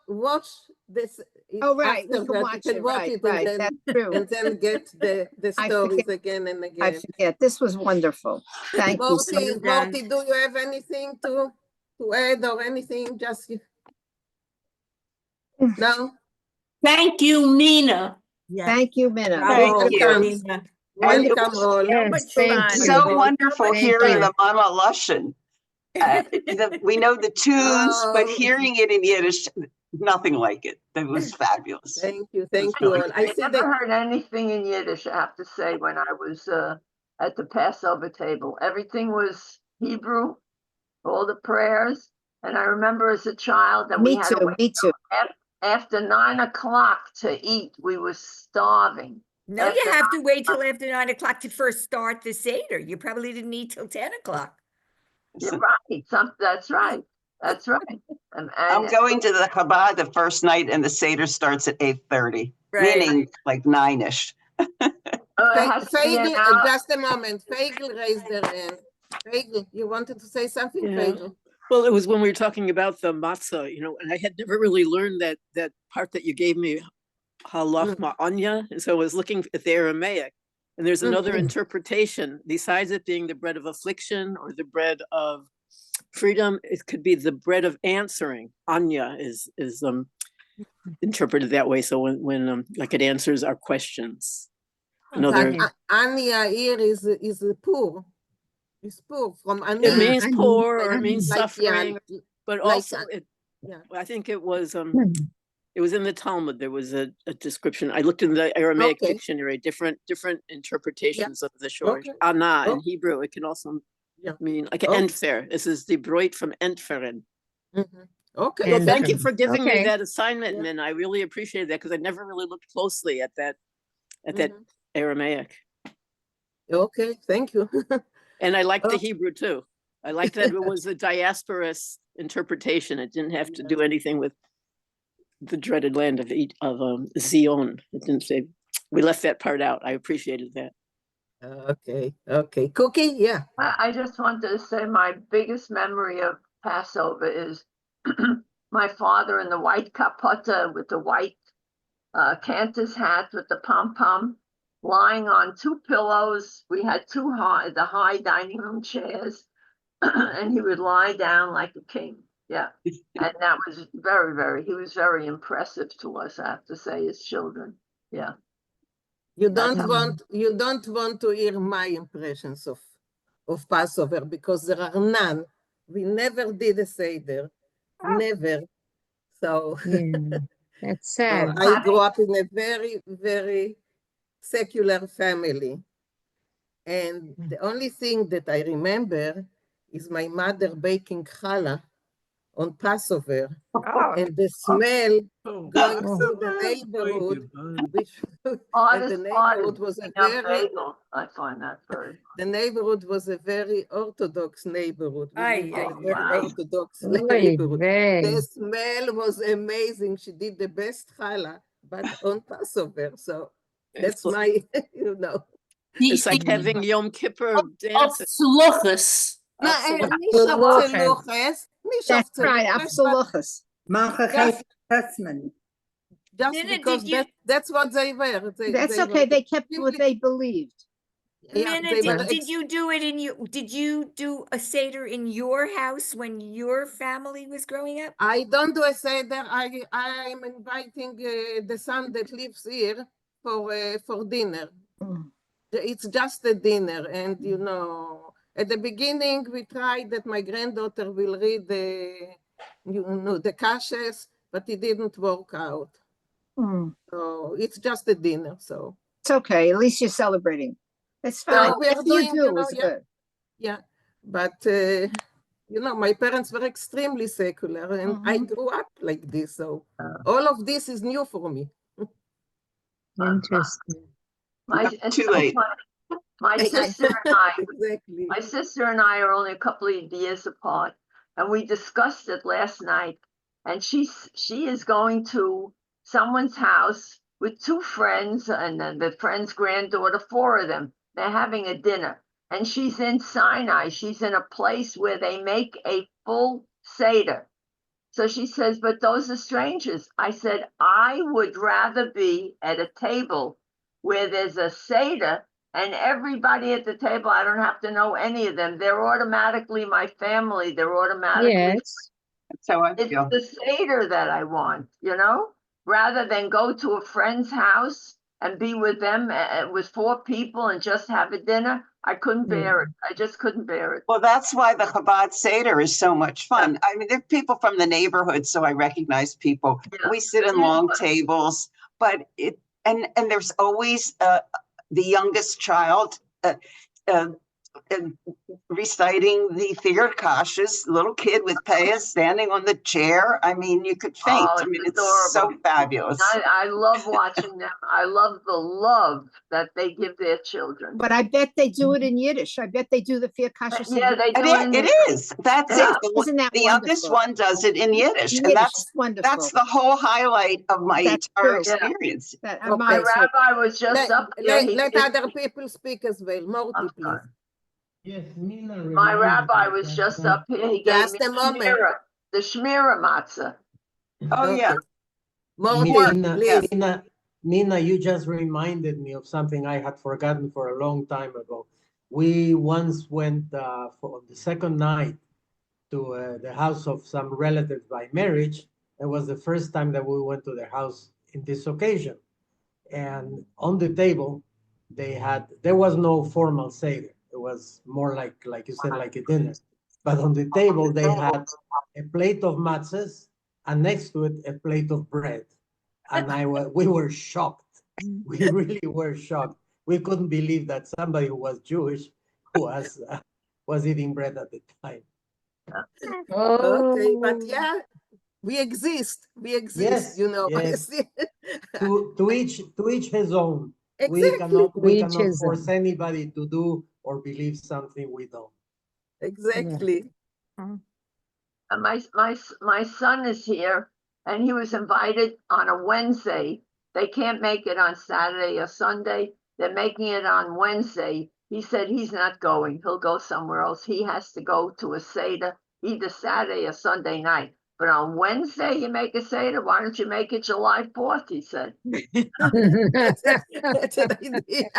watch this. Oh, right. We after can that. You watch can it. watch Right, it and right. then, That's true. and then get the I stories forget. again and I again. forget. This was wonderful. Thank you so Morty, much. Morty, do you have anything to add or anything? Just no. Thank you, Mina. Yeah. Thank you, Minna. Bravo, Thank you. Mina. And it Welcome was all. Yes, much thank fun. you. so wonderful Thank hearing you. the Mama Lushan. We know the tunes, but Oh. hearing it in Yiddish, nothing like it. That was fabulous. Thank you, thank you all. I I see never that. heard anything in Yiddish, I have to say, when I was at the Passover table. Everything was Hebrew, all the prayers. And I remember as a child that we Me had to too, wait me too. after 9 o'clock to eat. We were starving. No, you After have to wait till after 9 o'clock to first start the Seder. You probably didn't eat till 10 o'clock. You're right. That's right. That's right. I'm And going to the Chabad the first night and the Seder starts at 8:30, Right. meaning like 9-ish. it has to be an Feigl, hour. just a moment. Feigl raised their hand. Feigl, you wanted to say something, Yeah. Feigl? Well, it was when we were talking about the matzah, and I had never really learned that part that you gave me. Halachma Anya. And so I was looking at the Aramaic, and there's another Mhm. interpretation besides it being the bread of affliction or the bread of freedom. It could be the bread of answering. Anya is is interpreted that way. So when when like it answers our questions. Another But Anya here is is poor. Is poor from Ani. it means poor or Like- it means like, yeah, suffering, but like, also it yeah. I think it was it was in the Talmud. There was a, a description. I looked in the Aramaic Okay. dictionary, different different interpretations of the shorish. Okay. Ana in Oh. Hebrew, it can also Yeah. mean like Oh. entfer. This is the broit from entferen. Mhm. Okay. So thank you for giving me Okay. that assignment, Yeah. Min. I really appreciated that because I never really looked closely at that at that Mhm. Aramaic. Okay, thank you. And I liked the Oh. Hebrew too. I liked that it was a diasporous interpretation. It didn't have to do anything with the dreaded land of of Zion. It didn't say we left that part out. I appreciated that. Okay, okay. Cookie, yeah. I, I just wanted to say my biggest memory of Passover is my father in the white kapota with the white cantus hat with the pom pom, lying on two pillows. We had two high, the high dining room chairs, and he would lie down like a king. Yeah, and that was very, very. He was very impressive to us. I have to say, as children. Yeah. You That's don't how- want you don't want to hear my impressions of of Passover because there are none. We never did a Seder, never. So, Yeah, that's so sad. I grew up in a very, very secular family. And the only thing that I remember is my mother baking challah on Passover Oh. and the smell Oh, going through the that's neighborhood, which and Oddest the part neighborhood is was a picking up very bagel. I find that very. the neighborhood was a very orthodox neighborhood. We Ay, lived in ay, a very ay. orthodox Oy neighborhood. vey. The smell was amazing. She did the best challah, but on Passover. So that's my, you know. It's like having Yom Kippur Of dancing. Sluchas. No, Absolutely. nicht auf Zeluches, nicht auf That's right, Zeluches, but Absoluchus. Manche just, Hutzman. just Nina, did because you- that, that's what they were. They, That's they okay. were They kept what simply- they believed. yeah, Minna, they were did, did you do it in your, did you do a Seder in your house when your family was growing up? I don't do a seder. I I'm inviting the son that lives here for for dinner. It's just a dinner, and you know, at the beginning we tried that my granddaughter will read the you know the kashes, but it didn't work out. Mm. So it's just a dinner. So It's okay. At least you're celebrating. It's So fine. we are If you doing, you do, know, it's yeah. good. yeah, but you know, my parents were extremely secular, and I grew up like this. So all of this is new for me. Interesting. My, Not it's too so late. funny. My sister and I, Exactly. my sister and I are only a couple of years apart, and we discussed it last night. And she's she is going to someone's house with two friends and then the friend's granddaughter, four of them. They're having a dinner, and she's in Sinai. She's in a place where they make a full seder. So she says, but those are strangers. I said, I would rather be at a table where there's a Seder and everybody at the table, I don't have to know any of them. They're automatically my family. They're automatically. Yes. That's how I It's feel. the Seder that I want, you know, rather than go to a friend's house and be with them with four people and just have a dinner. I couldn't bear it. I just couldn't bear it. Well, that's why the Chabad Seder is so much fun. I mean, they're people from the neighborhood, so I recognize people. Yeah. We sit in long tables, but it and and there's always the youngest child reciting the Firkashes, little kid with payas standing on the chair. I mean, you could faint. Oh, I mean, it's it's so adorable. fabulous. I, I love watching them. I love the love that they give their children. But I bet they do it in Yiddish. I bet they do the Vier Kashes. in Yeah, they It do it in is. It Yiddish. is. That's Yeah. it. The, Isn't that the youngest wonderful? one does it in Yiddish, and Yiddish, that's it's wonderful. that's the whole highlight of my That's entire true. Yeah. experience. That Okay. My reminds me. rabbi was just Let, up here. let, He let did- other people speak as well. Morty, I'm please. sorry. Yes, Mina My reminded rabbi me was that just my- up here. He gave Just me a the moment. shmira, the shmira matzah. Oh yeah. Okay. Morty, Mina, please. Mina, Nina, you just reminded me of something I had forgotten for a long time ago. We once went for the second night to the house of some relatives by marriage. It was the first time that we went to their house in this occasion. And on the table, there was no formal Seder. It was more like you said, like a dinner. But on the table, they had a plate of matzahs and next to it, a plate of bread. And we were shocked. We really were shocked. We couldn't believe that somebody who was Jewish was eating bread at the time. Okay, but yeah, we exist. We exist, Yes, you know. yes. To each his own. We Exactly. cannot, we To each cannot his force own. anybody to do or believe something we don't. Exactly. My son is here, and he was invited on a Wednesday. They can't make it on Saturday or Sunday. They're making it on Wednesday. He said he's not going. He'll go somewhere else. He has to go to a Seder either Saturday or Sunday night. But on Wednesday, you make a Seder. Why don't you make it July 4th? He said. That's an idea.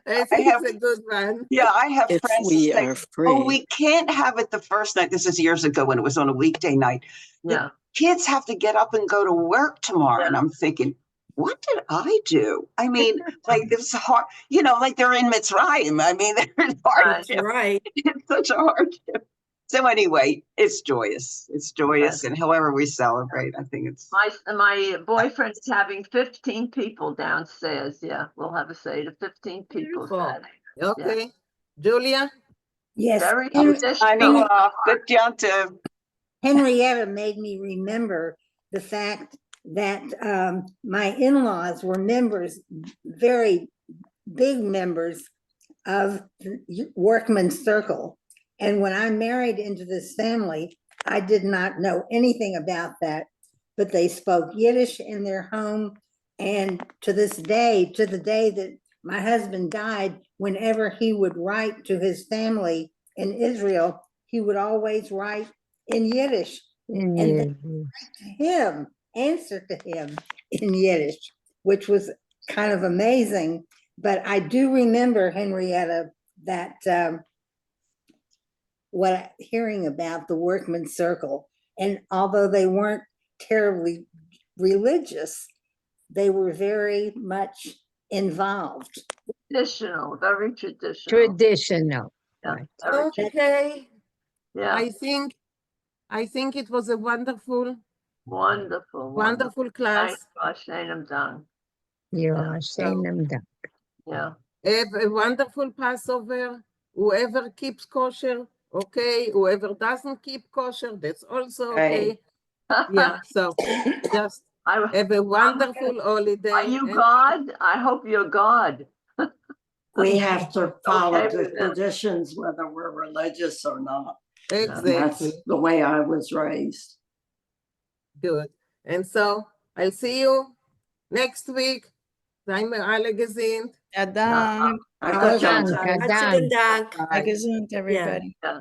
I think it's a good one. Yeah, I have If friends we that say, are oh, free. we can't have it the first night. This is years ago when it was on a weekday night. The kids have to get up and go to work tomorrow. And I'm thinking, what did I do? I mean, like this hard, you know, like they're in Mitzrayim. I mean, they're in hardship. Right. It's such a hardship. So anyway, it's joyous. It's joyous. And however we celebrate, I think it's. My boyfriend is having 15 people downstairs. Yeah, we'll have a Seder, 15 people. Beautiful. Saturday. Yeah. Okay. Julia? Yes. Very Signing traditional. off. Good yontif. Henrietta made me remember the fact that my in-laws were members, very big members of the Workman's Circle. And when I married into this family, I did not know anything about that, but they spoke Yiddish in their home. And to this day, to the day that my husband died, whenever he would write to his family in Israel, he would always write in Yiddish. In And they Yiddish. write to him, answer to him in Yiddish, which was kind of amazing. But I do remember, Henrietta, that what hearing about the Workman's Circle. And although they weren't terribly religious, they were very much involved. Traditional, very traditional. Traditional. Yeah, Right. very traditional. Okay. Yeah. I think it was a wonderful, Wonderful, wonderful class. Thank you, Shanam Dang. Yeah, Shanam Dang. Yeah. Have a wonderful Passover. Whoever keeps kosher, okay. Whoever doesn't keep kosher, that's also Right. okay. Yeah, so just have a wonderful holiday. Are you and God? I hope you're God. We have to follow Okay the with that. traditions, whether we're religious or not. And that's Exactly. the way I was raised. Good. And so I'll see you next week. זײַ מיר אַלע געזונט. אַ דאַנק. אַ דאַנק. אַ דאַנק. אַ געזונט, everybody. Yeah.